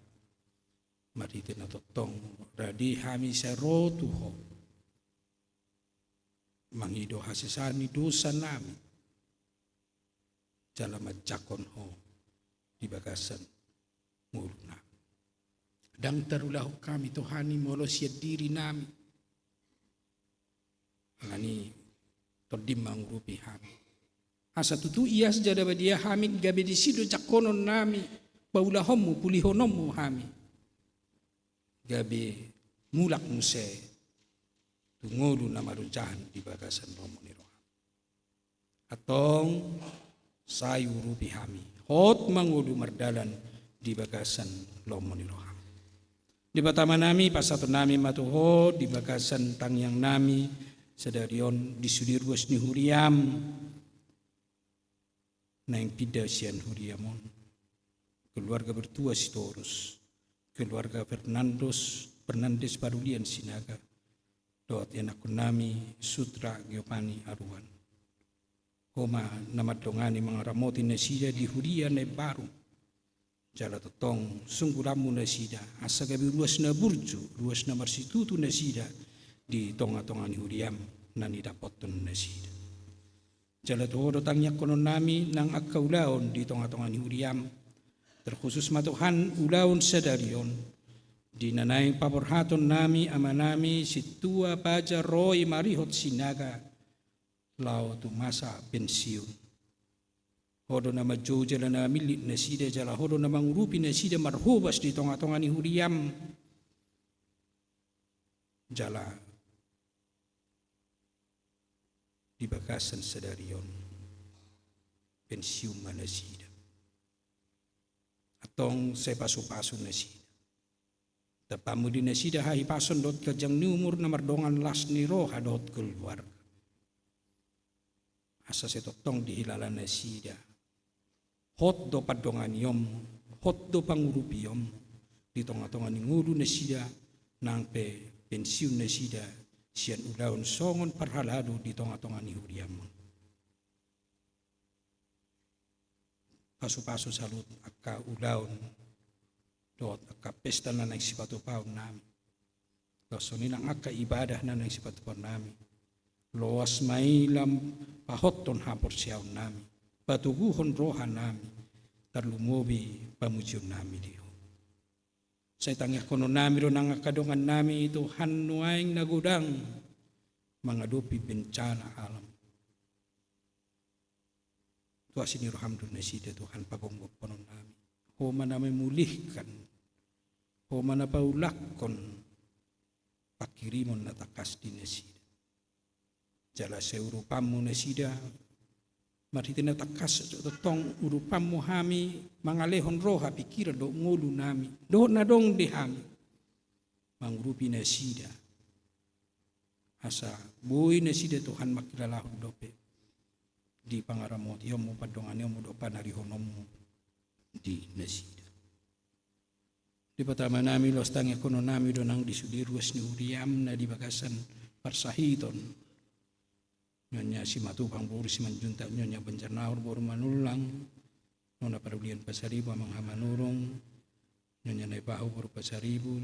marhite na tongtong rade hami sai ro tu Ho, mangido hasesaan ni dosanami, jala manjangkon Ho di bagasan ngolunami. Ndang tarulahon hami Tuhan i molo sian dirinami, alani TondiM mangurupi hami. Asa tutu ias jala badia hami gabe disi do jangkononnami, paulahonMu, pulihononMu hami, gabe mulak muse tu ngolu na marojahan di bagasan lomo ni rohaM. Antong sai urupi hami hot mangolu mardalan di bagasan lomo ni rohaM. Debata Amanami, pasahatonnami ma tu Ho di bagasan tangiangnami sadari on di sude ruas ni huriaM naeng pinda sian huriaM on, keluarga Bertua Sitorus, keluarga Fernandos, Fernandes Parulian Sinaga, dohot ianakkonnami Sutra Giovanni Aruan. Ho ma na mandongani mangaramoti nasida di huria na imbaru, jala tongtong sungkulanMu nasida, asa gabe ruas na burju, ruas na marsitutu nasida di tongatonga ni huriaM na nidapothon nasida. Jala tu Ho do tangiangkononnami nang angka ulaon di tongatonga ni huriaM, terkhusus ma Tuhan ulaon sadari on, di na naeng paborhatonnami amanami Sintua Pajar Roy Marihot Sinaga, laho tu masa pensiun. Ho do na manjou jala na mamillit nasida, jala Ho do na mangurupi nasida marhobas di tongatonga ni huriaM. Jala di bagasan sadari on pensiun ma nasida. Antong sai pasupasu nasida. TampakMu di nasida hahipason dohot ganjang ni umur na mardongan las ni roha dohot keluarga. Asa sai tongtong dihilala nasida hot do pandonganion, hot do pangurupion di tongatonga ni ngolu nasida, nang pe pensiun nasida sian ulaon songon parhalado di tongatonga ni huriaM on. Pasupasu saluhut angka ulaon dohot angka pesta na naeng sipatupaonnami, dohot songon i nang angka ibadah na naeng sipatupaonnami. Loas ma i lam pahothon haporseaonnami, patoguhon rohanami, tarlumobi pamujionnami di Ho. Sai tangiangkononnami do nang angka dongannami Tuhan nuaeng na godang mangadopi bencana alam. Tu asi ni rohaM do nasida Tuhan pagomgomhononnami. Ho ma na memulihkan, Ho ma na paulakkon panghirimon na tangkas di nasida. Jala sai urupanMu nasida, marhite na tangkas tongtong urupanMu hami mangalehon roha, pingkiran dohot ngolunami dohot na adong di hami, mangurupi nasida, asa boi nasida Tuhan mangkilalahon dope di pangaramotionMu, pandonganionMu dohot panarihononMu di nasida. Debata Amanami, loas tangiangkononnami do nang di sude ruas ni huriaM na di bagasan parsahiton. Nyonya Simatupang boru Simanjuntak, Nyonya Banjarnahor boru Manullang, Nona Parulian Pasaribu, Amang Hamanurung, Nyonya Naibaho boru Pasaribu,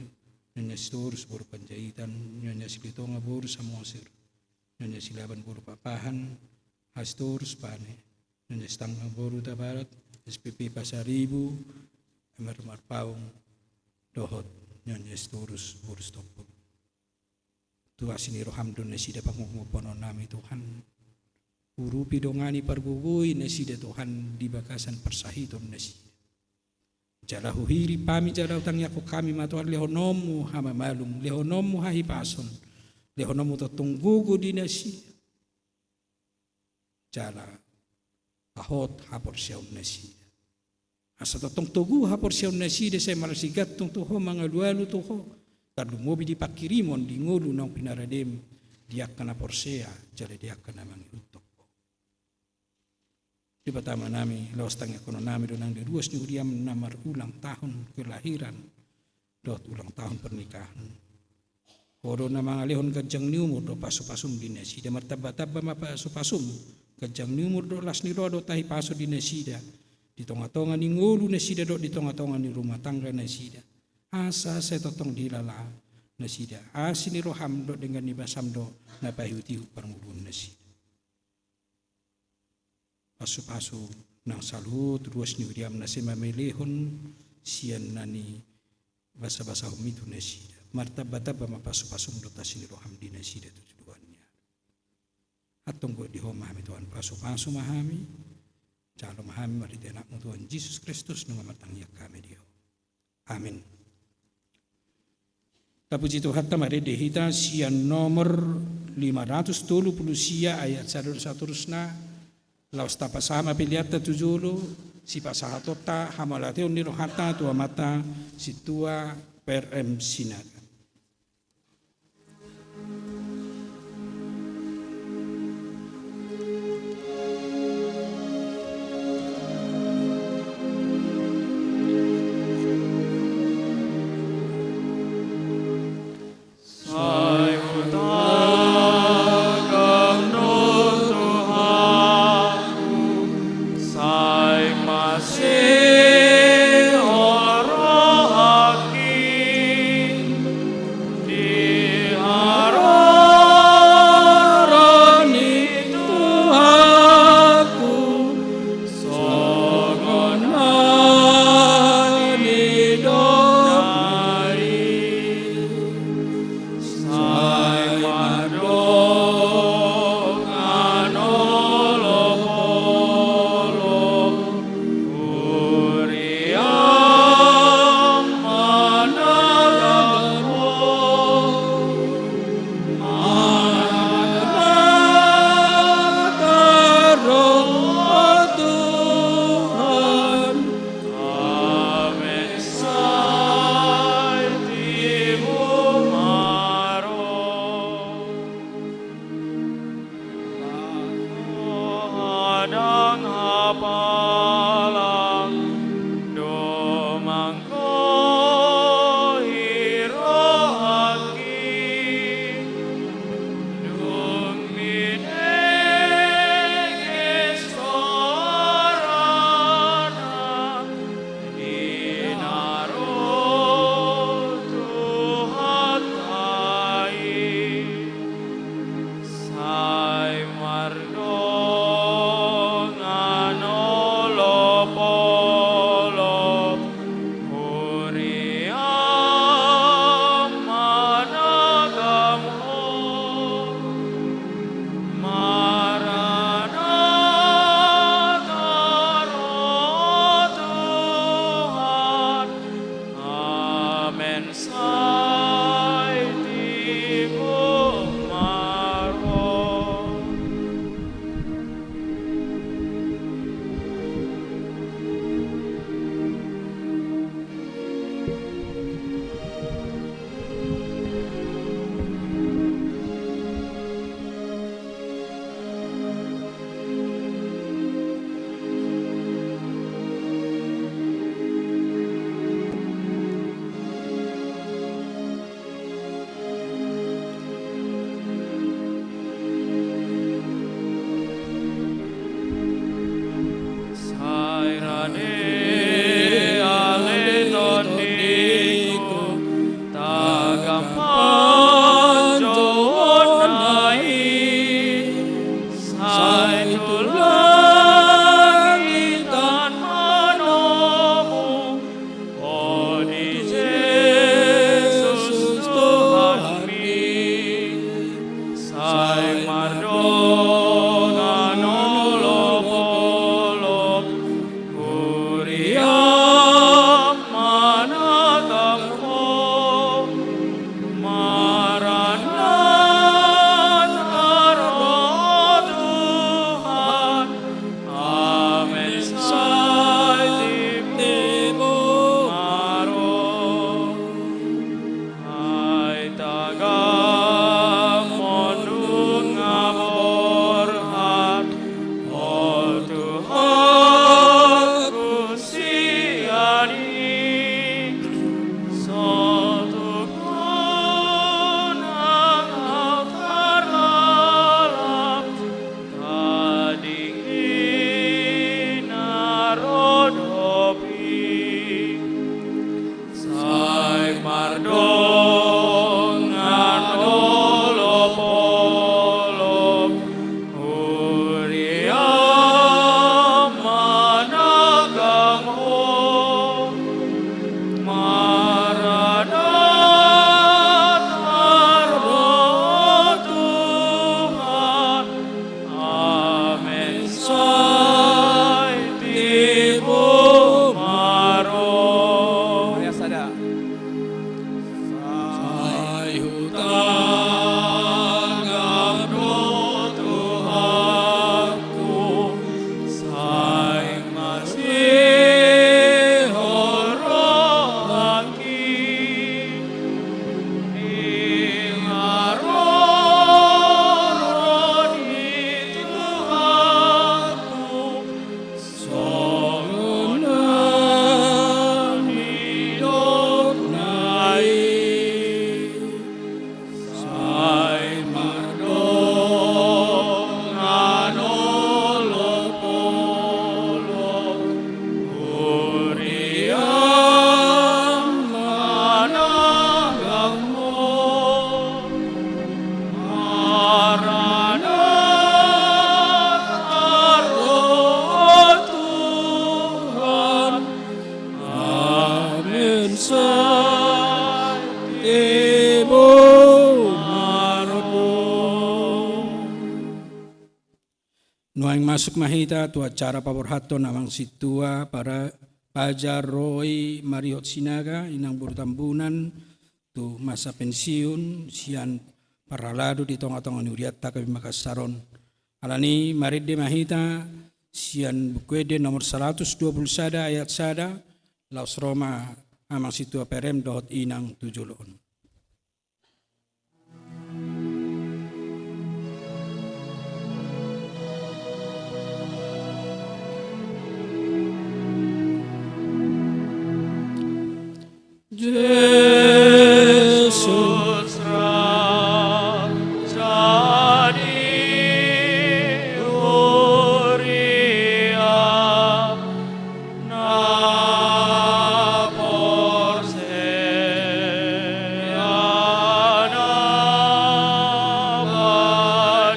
Nyonya Sitorus boru Panjaitan, Nyonya Silitonga boru Samosir, Nyonya Silaban boru Pakpahan, Sitorus Pane, Nyonya Sitanggang boru Hutabarat, S P P Pasaribu, Emer Marpaung, dohot Nyonya Sitorus boru Sitompul. Tu asi ni rohaM do nasida pagomgomhononnami Tuhan. Urupi, dongani, pargogoi nasida Tuhan di bagasan parsahiton nasida. Jala huhirim hami jala hutangiangkon hami ma Tuhan lehononmu hamamalum, lehononmu hahipason, lehononmu tongtong gogo di nasida. Jala hot haporseaon nasida. Asa tongtong togu haporseaon nasida sai marsigantung tu ho, mangalualu tu ho, tarlumobi di panghirimon di ngolu naung pinaradem di angka na porsea jala di angka na mangihuthon ho. Debata Amanami, laos tangiangkononnami do nang di ruas ni huriam na marulang tahun kelahiran dohot ulang tahun pernikahan. Ho do na mangalehon ganjang ni umur dohot pasupasum di nasida, martambatamba ma pasupasum, ganjang ni umur dohot las ni roha dohot hahipason di nasida, di tongatonga ni ngolu nasida dohot di tongatonga ni rumah tangga nasida. Asa sai tongtong dihilala nasida asi ni roham dohot denggan ni basam do na paihutihut parngoluon nasida. Pasupasu nang saluhut ruas ni huriam na sai mamelehon sian na nibasabasahonmi tu nasida. Martambatamba ma pasupasum dohot asi ni roham di nasida tu joloan ni ari. Antong godang di ho ma hami Tuhan, pasupasu ma hami. Jalo ma hami marhite Anakmu Tuhan Jesus Kristus nunga martangiang hami di ho. Amin. Tapuji Tuhanta, marende hita sian nomor lima ratus tolu pulu sia ayat sada satorusna. Laos tapasahat ma peleanta tu jolo, sipasahatonta hamauliateon ni rohanta tu Amanta Sintua Per M Sinaga. Naeng masuk ma hita tu acara paborhathon Amang Sintua para Paja Roy Marihot Sinaga, Inang boru Tambunan, tu masa pensiun sian parhalado di tonga-tonga ni hurianta HKBP Makassar on. Alani marende ma hita sian Buku Ende nomor saratus dua pulu sada ayat sada, laos ro ma Amang Sintua Perem dohot Inang tu jolo on. Jesus raja di huria na porsea na badia.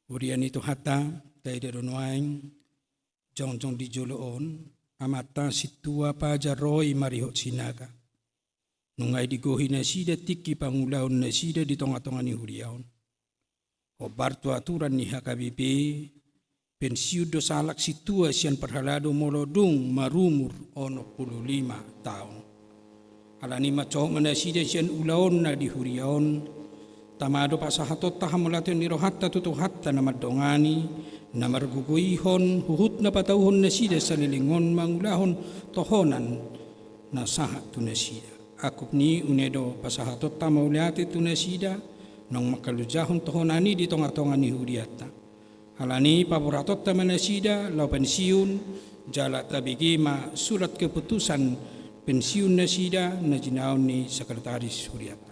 Huria ni Tuhanta, taida do nuaeng jongjong di jolo on amanta Sintua Paja Roy Marihot Sinaga. Nunga digohi nasida tingki pangulaon nasida di tonga-tonga ni huria on. Hombar tu aturan ni HKBP, pensiun do sahalak sintua sian parhalado molo dung marumur onom pulu lima taon. Alani mancohot ma nasida sian ulaonna di huria on, tama do pasahatonta hamauliateon ni rohanta tu Tuhanta na mandongani, na margogoihon huhut na patauhon nasida saleleng on mangulahon tohonan na sahat tu nasida. Angkup ni i, unang do pasahatonta mauliate tu nasida, naung mangkalojahon tohonan i di tonga-tonga ni hurianta. Alani i paborhatonta ma nasida laho pensiun, jala tabege ma surat keputusan pensiun nasida na jinaon ni sekretaris hurianta.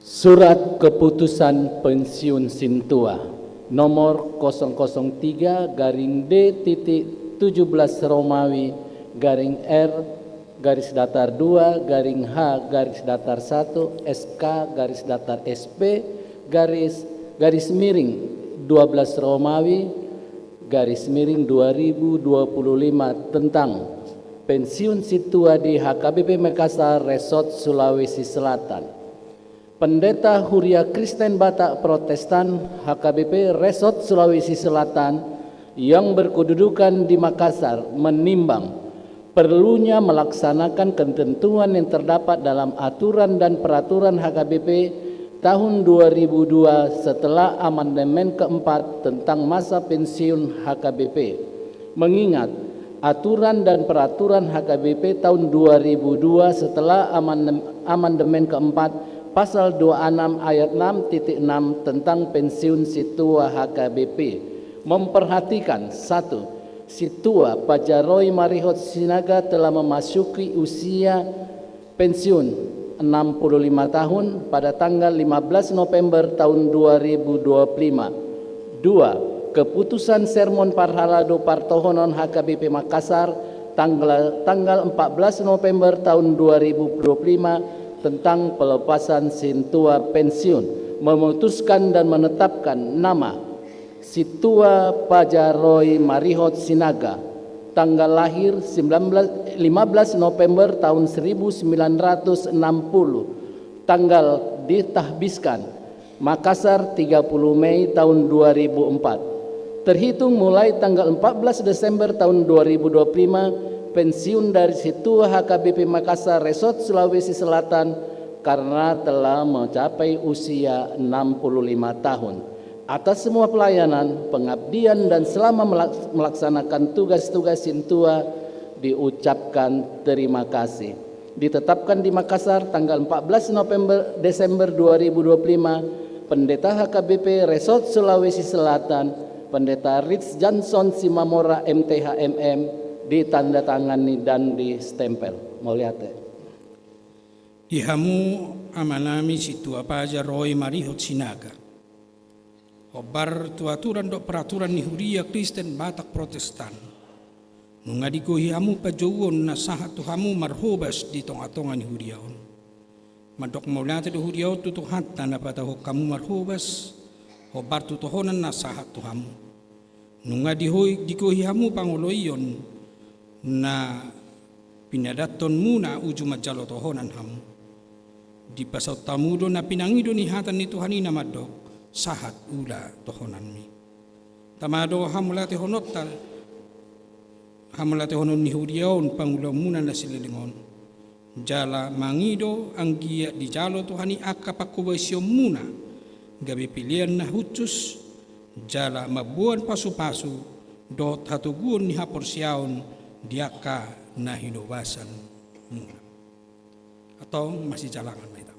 Surat keputusan pensiun sintua nomor kosong kosong tiga garing D titik tujuh belas Romawi garing R garis datar dua garing H garis datar satu S K garis datar S P garis, garis miring dua belas Romawi garis miring dua ribu dua puluh lima tentang pensiun sintua di HKBP Makassar Resort Sulawesi Selatan. Pendeta Huria Kristen Batak Protestan HKBP Resort Sulawesi Selatan yang berkedudukan di Makassar menimbang perlunya melaksanakan ketentuan yang terdapat dalam aturan dan peraturan HKBP tahun dua ribu dua setelah amandemen keempat tentang masa pensiun HKBP. Mengingat aturan dan peraturan HKBP tahun dua ribu dua setelah amandem-, amandemen keempat, pasal dua enam ayat enam titik enam tentang pensiun sintua HKBP, memperhatikan, satu, sintua Paja Roy Marihot Sinaga telah memasuki usia pensiun enam puluh lima tahun pada tanggal lima belas November tahun dua ribu dua puluh lima. Dua, keputusan sermon parhalado partohonan HKBP Makassar tanggal, tanggal empat belas November tahun dua ribu dua puluh lima tentang pelepasan sintua pensiun, memutuskan dan menetapkan nama Sintua Paja Roy Marihot Sinaga, tanggal lahir sembilan belas, lima belas November tahun seribu sembilan ratus enam puluh, tanggal ditahbiskan Makassar tiga puluh Mei tahun dua ribu empat. Terhitung mulai tanggal empat belas Desember tahun dua ribu dua puluh lima, pensiun dari Sintua HKBP Makassar Resort Sulawesi Selatan karena telah mencapai usia enam puluh lima tahun. Atas semua pelayanan, pengabdian, dan selama melak-, melaksanakan tugas-tugas sintua, diucapkan terima kasih. Ditetapkan di Makassar tanggal empat belas November, Desember dua ribu dua puluh lima, Pendeta H K B P Resort Sulawesi Selatan, Pendeta Rich Johnson Simamora, M T H, M M, ditandatangani dan distempel. Mauliate. Di hamu amanami Sintua Pajar Roy Marihot Sinaga, hombar tu aturan dohot peraturan ni Huria Kristen Batak Protestan, nunga digohi hamu panjouon na sahat tu hamu marhobas di tonga-tonga ni huria on. Mandok mauliate do huria on tu Tuhanta na patahon hamu marhobas, hombar tu tohonan na sahat tu hamu. Nunga dihoi-, digohi hamu pangoloion na pinadathonmuna uju manjalo tohonan hamu. Dipasaut hamu do na pinangido ni hata ni Tuhan i na mandok, sahat ula tohonanmi. Tama do hamauliatehononta, hamauliatehonon ni huria on pangulaonmuna na saleleng on. Jala mangido anggiat dijalo Tuhan i angka panghobasionmuna, gabe pelean na hushus, jala mamboan pasu-pasu dohot hatoguon ni haporseaon di angka na hinobasanmuna. Antong masijalangan ma hita.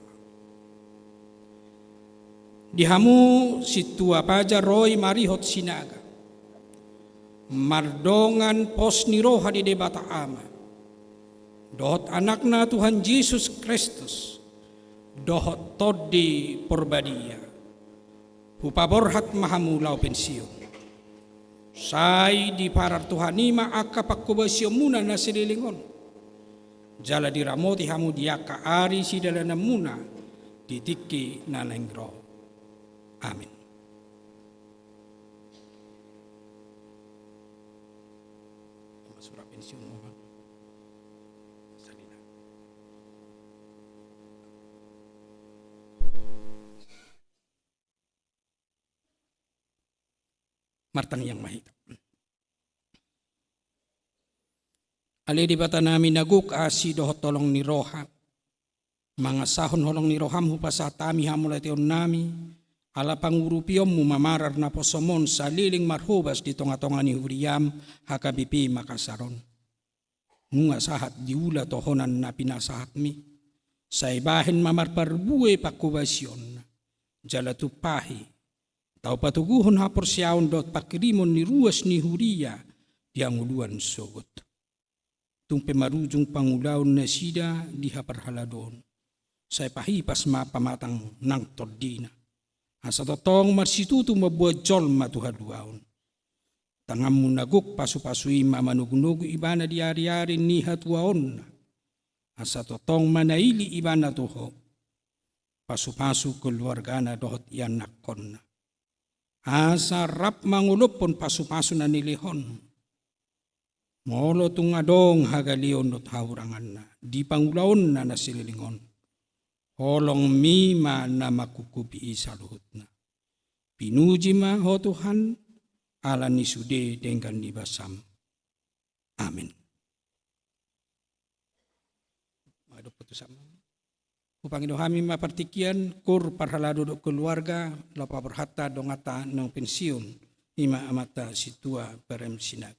Di hamu Sintua Pajar Roy Marihot Sinaga, mardongan pos ni roha di Debata Ama dohot Anakna Tuhan Jesus Kristus dohot Tondi Porbadia, hupaborhat ma hamu laho pensiun. Sai diparar Tuhan i ma angka panghobasionmuna na saleleng on, jala diramoti hamu di angka ari sidalananmuna di tingki na naeng ro. Amin. Martangiang ma hita. Ale Debatanami na gok asi dohot holong ni roha, mangasahon holong ni roham hupasahat hami hamauliateonnami, ala pangurupionmu mamarar naposom on saleleng marhobas di tonga-tonga ni huriam H K B P Makassar on. Nunga sahat diula tohonan na pinasahatmi, sai bahen ma marparbue panghobasionna, jala tumpahi, tau patoguhon haporseaon dohot panghirimon ni ruas ni huria di hangoluan sogot. Tung pe marujung pangulaon nasida di haparhaladoon, sai pahipas ma pamatang nang tondina, asa tongtong marsitutu mamboan jolma tu haluaon. Tanganmu na gok pasu-pasu i ma manogu-nogu ibana di ari-ari ni hatuaonna, asa tongtong manaili ibana tu Ho, pasu-pasu keluargana dohot ianakhonna. Asa rap mangolophon pasu-pasu na nilehon. Molo tung adong hagaleon dohot hahuranganna di pangulaonna na saleleng on, holongmi ma na mangkukupi i saluhutna. Pinuji ma Ho Tuhan, ala ni sude denggan ni basam. Amin. Adong putusan. Hupangido hami ma partingkian, kur parhalado dohot keluarga, laho paborhathon donganta naung pensiun, i ma amanta Sintua Barem Sinaga.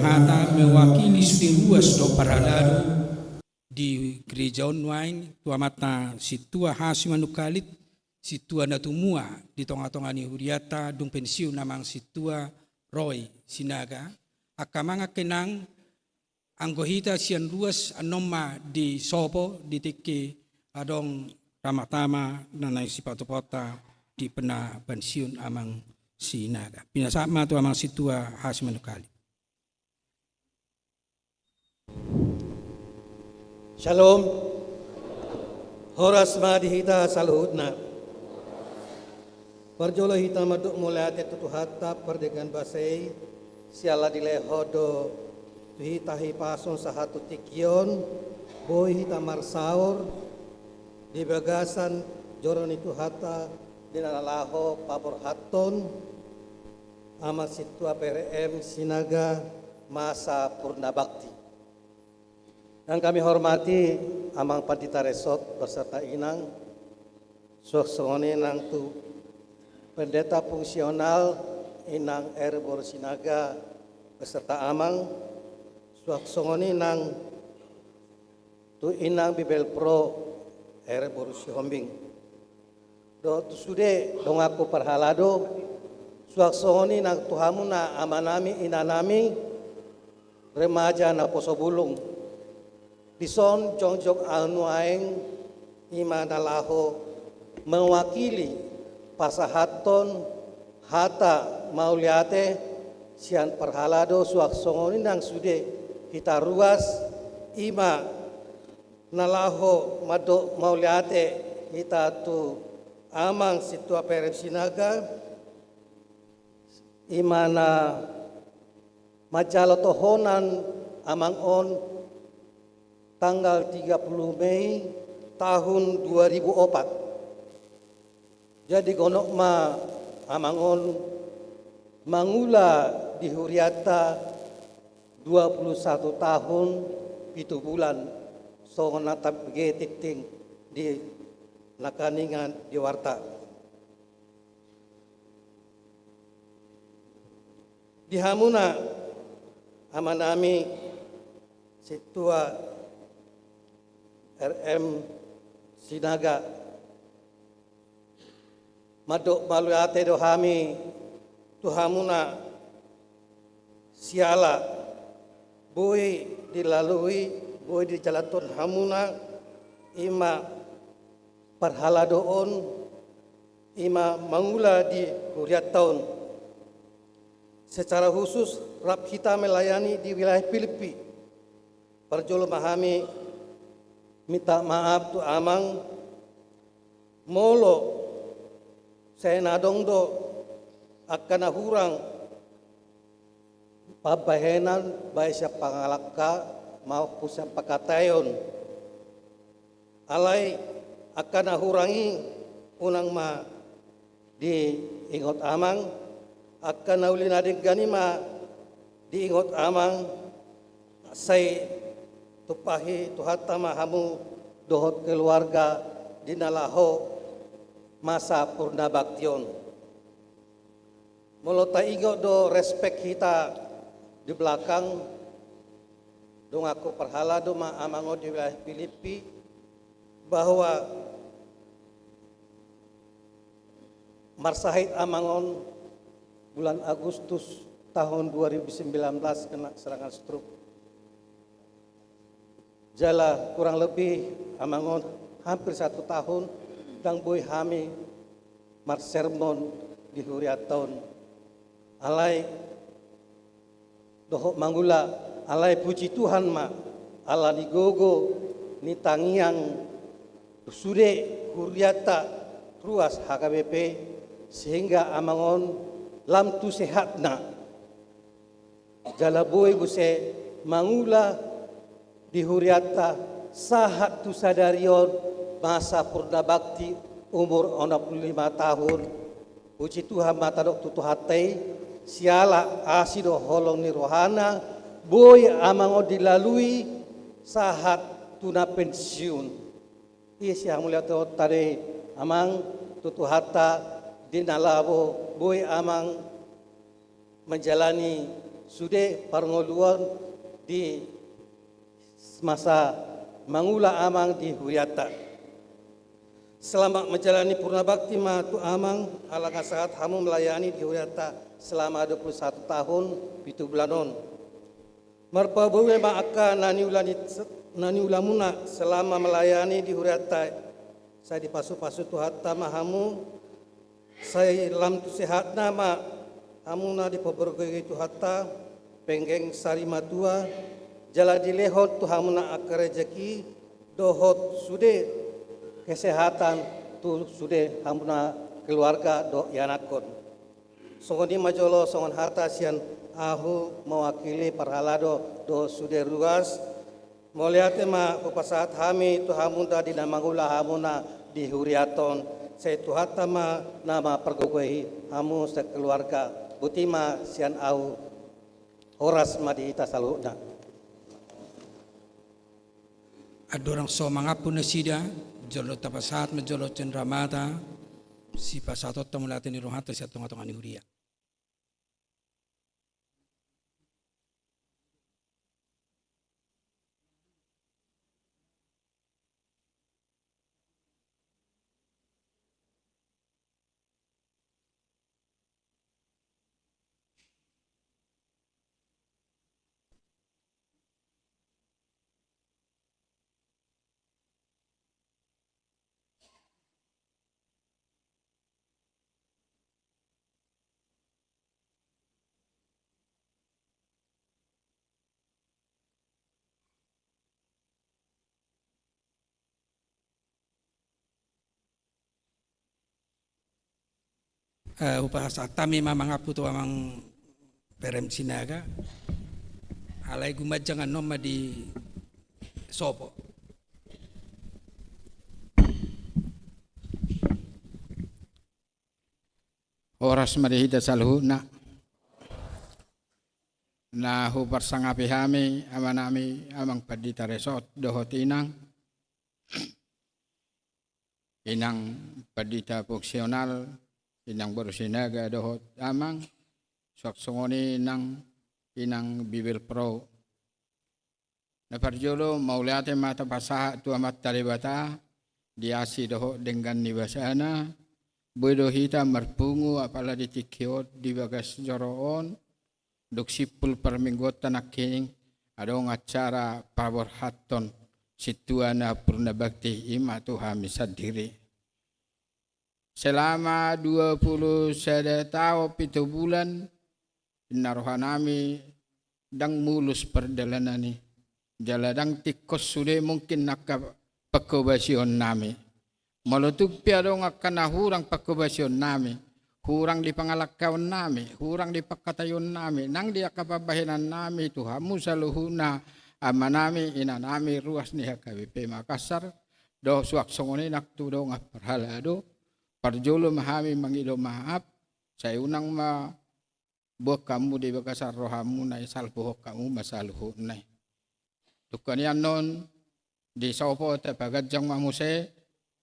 Hata mewakili sude ruas dohot parhalado di gereja on nuaeng tu amanta Sintua Hashim Manungkalit, sintua na tumua di tongatonga ni hurianta, dung pensiun amang Sintua Roy Sinaga. Angka amang, angka inang, anggo hita sian ruas annon ma disopo di tingki adong tamatama na naeng sipatupaonta di pena pensiun amang Sinaga. Pinasahat ma tu amang Sintua Hashim Manungkalit. Shalom. Horas ma di hita saluhutna. Parjolo hita mandok mauliate tu Tuhanta pardenggan basa i, siala dilehon do tu hita hipason sahat tu tingki on, boi hita marsaor di bagasan joro ni Tuhanta di na laho paborhathon amang Sintua P R M Sinaga masa purna bakti. Yang kami hormati amang pandita resort beserta inang, suang songon i nang tu pendeta fungsional inang R Boru Sinaga beserta amang, suang songon i nang tu inang Bibelvrouw R Boru Sihombing. Dohot tu sude donganku parhalado, suang songon i nang tu hamuna amanami, inanami, remaja naposo bulung. Dison jongjong ahu nuaeng i ma na laho mewakili pasahathon hata mauliate sian parhalado, suang songon i nang sude hita ruas, i ma na laho mandok mauliate hita tu amang Sintua P R M Sinaga, i ma na manjalo tohonan amang on tanggal tiga puluh Mei tahun dua ribu opat. Jadi gonop ma amang on mangula di hurianta dua puluh satu tahun pitu bulan, songon na tabege tingting di nangkiningan di warta. Di hamuna amanami Sintua R M Sinaga, mandok mauliate do hami tu hamuna siala boi dilalui, boi dijalanhon hamuna, i ma parhalado on, i ma mangula di hurianta on. Secara khusus rap hita melayani di wilayah Pilippi. Parjolo ma hami minta maaf tu amang, molo sai na adong do angka na hurang pambahenan baen sian pangalangka maupun sian pangkataion. Alai angka na hurang i unang ma diingot amang, angka na uli na denggan i ma diingot amang, sai tumpahi Tuhanta ma hamu dohot keluarga di na laho masa purna bakti on. Molo taingot do respek hita di belakang, donganku parhalado ma amang on di wilayah Pilippi, bahwa marsahit amang on bulan Agustus tahun dua ribu sembilan belas kena serangan stroke. Jala kurang lebih amang on hampir satu tahun ndang boi hami marsermon di hurianta on. Alai dohot mangula, alai puji Tuhan ma, ala ni gogo ni tangiang sude hurianta ruas H K B P, sehingga amang on lam tu sehatna. Jala boi muse mangula di hurianta sahat tu sadari on masa purna bakti umur onom pulu lima tahun. Puji Tuhan ma tadok tu Tuhanta i, siala asi dohot holong ni rohana, boi amang on dilalui sahat tu na pensiun. I sian hamuliateonta do i amang tu Tuhanta di na laho boi amang menjalani sude parngoluon di masa mangula amang di hurianta. Selamat menjalani purna bakti ma tu amang, ala nga sahat hamu melayani di hurianta selama dua puluh satu tahun pitu bulan on. Marparbue ma angka na niula ni, na niulamuna selama melayani di hurianta. Sai dipasupasu Tuhanta ma hamu, sai lam tu sehatna ma hamuna dipargogoi Tuhanta, penggeng sari matua, jala dilehon tu hamuna angka rejeki dohot sude kesehatan tu sude hamuna keluarga dohot ianakhon. Songon i ma jolo songon hata sian ahu mewakili parhalado dohot sude ruas. Mauliate ma hupasahat hami tu hamuna di na mangula hamuna di hurianta on, sai Tuhanta ma na mampargogoi hamu sakeluarga. Boti ma sian ahu, horas ma di hita saluhutna. Andorang so mangampu nasida, jolo tapasahat ma jolo cenderamata sipasahatonta mauliate ni rohanta sian tongatonga ni huria. Eh, hupasahat hami ma mangampu tu amang P R M Sinaga. Alai gumanjang annon ma di sopo. Horas ma di hita saluhutna. Na huparsangapi hami amanami amang pandita resort dohot inang, inang pandita fungsional, inang boru Sinaga dohot amang, suang songon i inang, inang Bibelvrouw. Na parjolo, mauliate ma tapasahat tu Amanta Debata di asi dohot denggan ni basana, boi do hita marpungu apala di tingki on di bagas joro on, dung simpul parmingguonta nangkining, adong acara paborhathon sintua na purna bakti, i ma tu hami sandiri. Selama dua puluh sada taon pitu bulan, ninna rohanami ndang mulus pardalanan i. Jala ndang tingkos sude mungkin angka pangkobasionnami. Molo tung pe adong angka na hurang pangkobasionnami, hurang di pangalangkaonnami, hurang di pangkataionnami, nang di angka pambahenannami tu hamu saluhutna amanami, inanami, ruas ni H K B P Makassar, dohot suang songon i nang tu dongan parhalado, parjolo ma hami mangido maaf, sai unang ma boan hamu di bagasan rohamuna i, salpuhon hamu ma saluhutna i. Tungkan i annon, di sopo tapaganjang ma muse,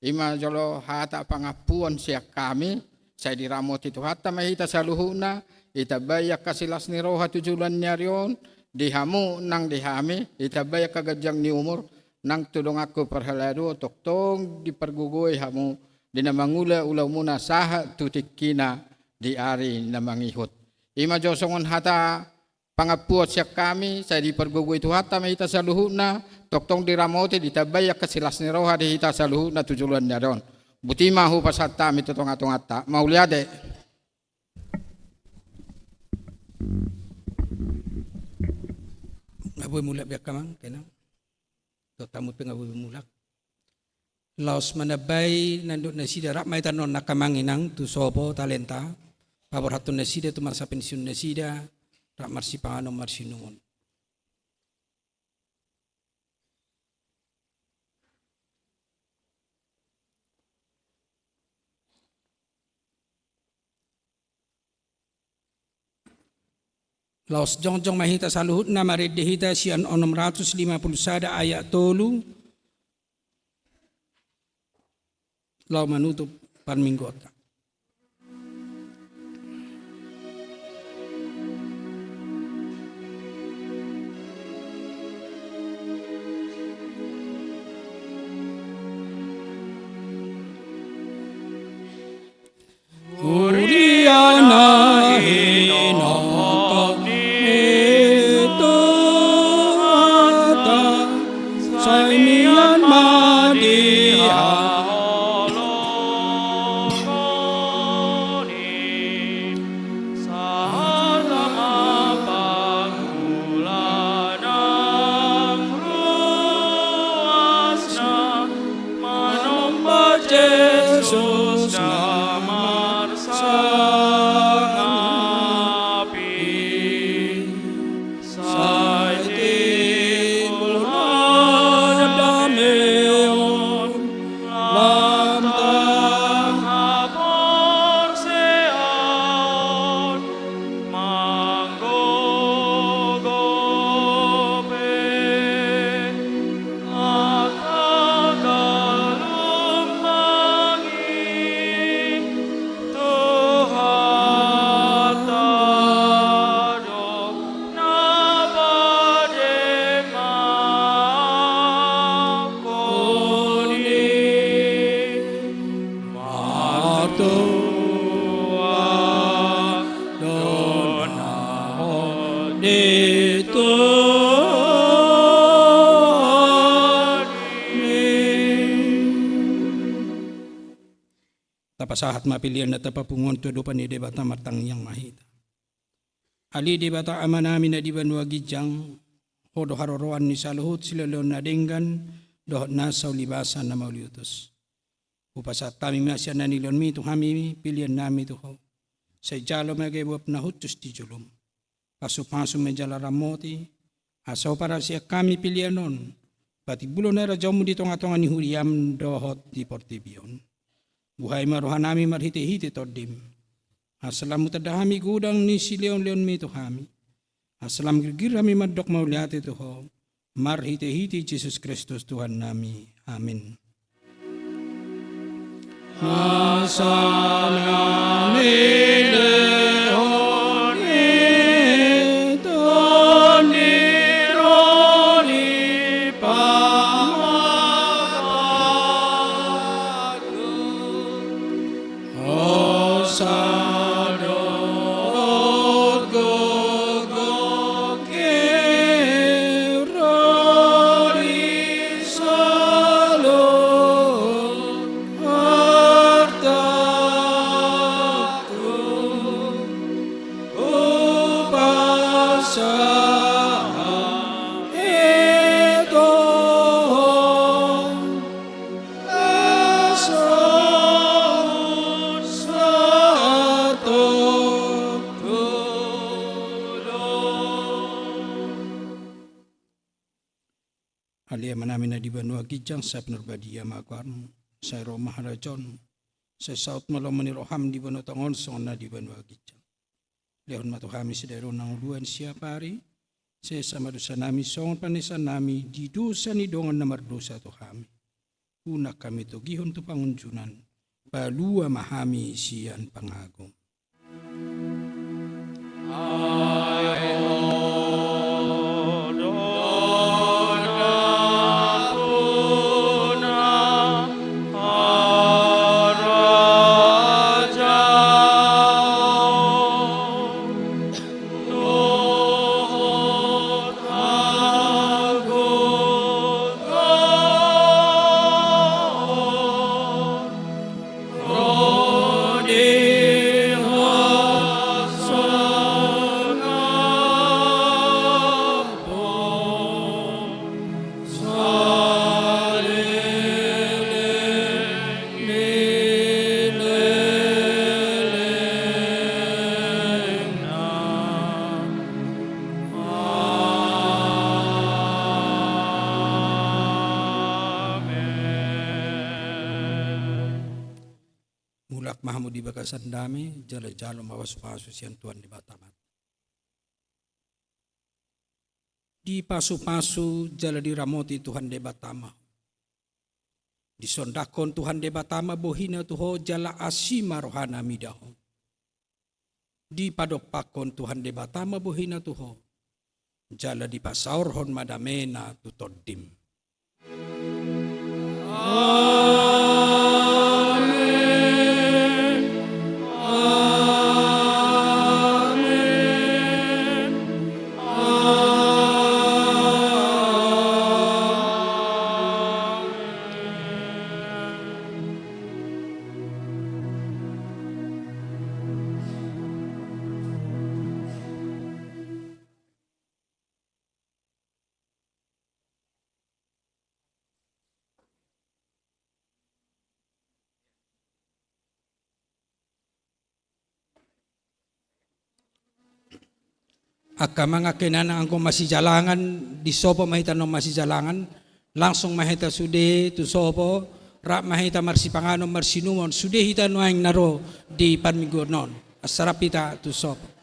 i ma jolo hata pangampuon sian hami, sai diramoti Tuhanta ma hita saluhutna, ditambai angka silas ni roha tu joloan ni ari on, di hamu nang di hami, ditambai angka ganjang ni umur, nang tu donganku parhalado, tongtong dipargogoi hamu, di na mangula ulamuna sahat tu tingkina di ari na mangihut. I ma jo songon hata pangampuon sian hami, sai dipargogoi Tuhanta ma hita saluhutna, tongtong diramoti, ditambai angka silas ni roha di hita saluhutna tu joloan ni ari on. Boti ma hupasahat hami tu tongatonganta. Mauliate. Nga boi mulak be angka amang, kena. Dohot hamu pe nga boi mulak. Laos manambai nandok nasida, rap ma hita annon angka amang inang tu sopo talenta, paborhathon nasida tu masa pensiun nasida, rap marsipanganon marsiinumon. Laos jongjong ma hita saluhutna, marende hita sian onom ratus lima puluh sada ayat tolu, laho manutup parmingguonta. Pasahat ma pelean na tapapungu on tu adopan ni Debata. Martangiang ma hita. Ale Debata Amanami na di banua ginjang, Ho do haroroan ni saluhut silehonlehon na denggan dohot nasa ulibasa na mauliutus. Hupasahat hami ma sian na nilehonmi tu hami peleannami tu Ho. Sai jalo ma gabe uap na hushus di jolom. Pasupasu ma jala ramoti, asa huparasian hami pelean on patimbulhon harajaonmu di tongatonga ni huriam dohot di portibi on. Buhai ma rohanami marhitehite Tondim, asa lam hutanda hami godang ni silehonlehonmi tu hami, asa lam girgir hami mandok mauliate tu Ho, marhitehite Jesus Kristus Tuhannami. Amen. Asa na nilehon ni Tondi ro di pamatangku, hosa dohot gogo Ale Amanami na di banua ginjang, sai pinarbadia ma goarmu, sai ro ma harajaonmu, sai saut ma lomo ni roham di banua tonga on songon na di banua ginjang. Lehon ma tu hami sadari on hangoluan siapari, sesa ma dosanami songon panesanami di dosa ni dongan na mardosa tu hami. Unang hami togihon tu pangunjunan, palua ma hami sian pangago. Mulak ma hamu di bagasan dame, jala jalo ma pasupasu sian Tuhan Debata ma. Dipasupasu jala diramoti Tuhan Debata ma ho. Disondangkon Tuhan Debata ma bohina tu ho jala asi ma rohana mida ho. Dipadompakkon Tuhan Debata ma bohina tu ho, jala dipasaorhon ma damena tu tondim. Amen. Amen. Amen. Angka amang, angka inang, anggo masijalangan, disopo ma hita na masijalangan, langsung ma hita sude tu sopo, rap ma hita marsipanganon, marsiinumon, sude hita nuaeng na ro di parmingguon on. Asa rap hita tu sopo.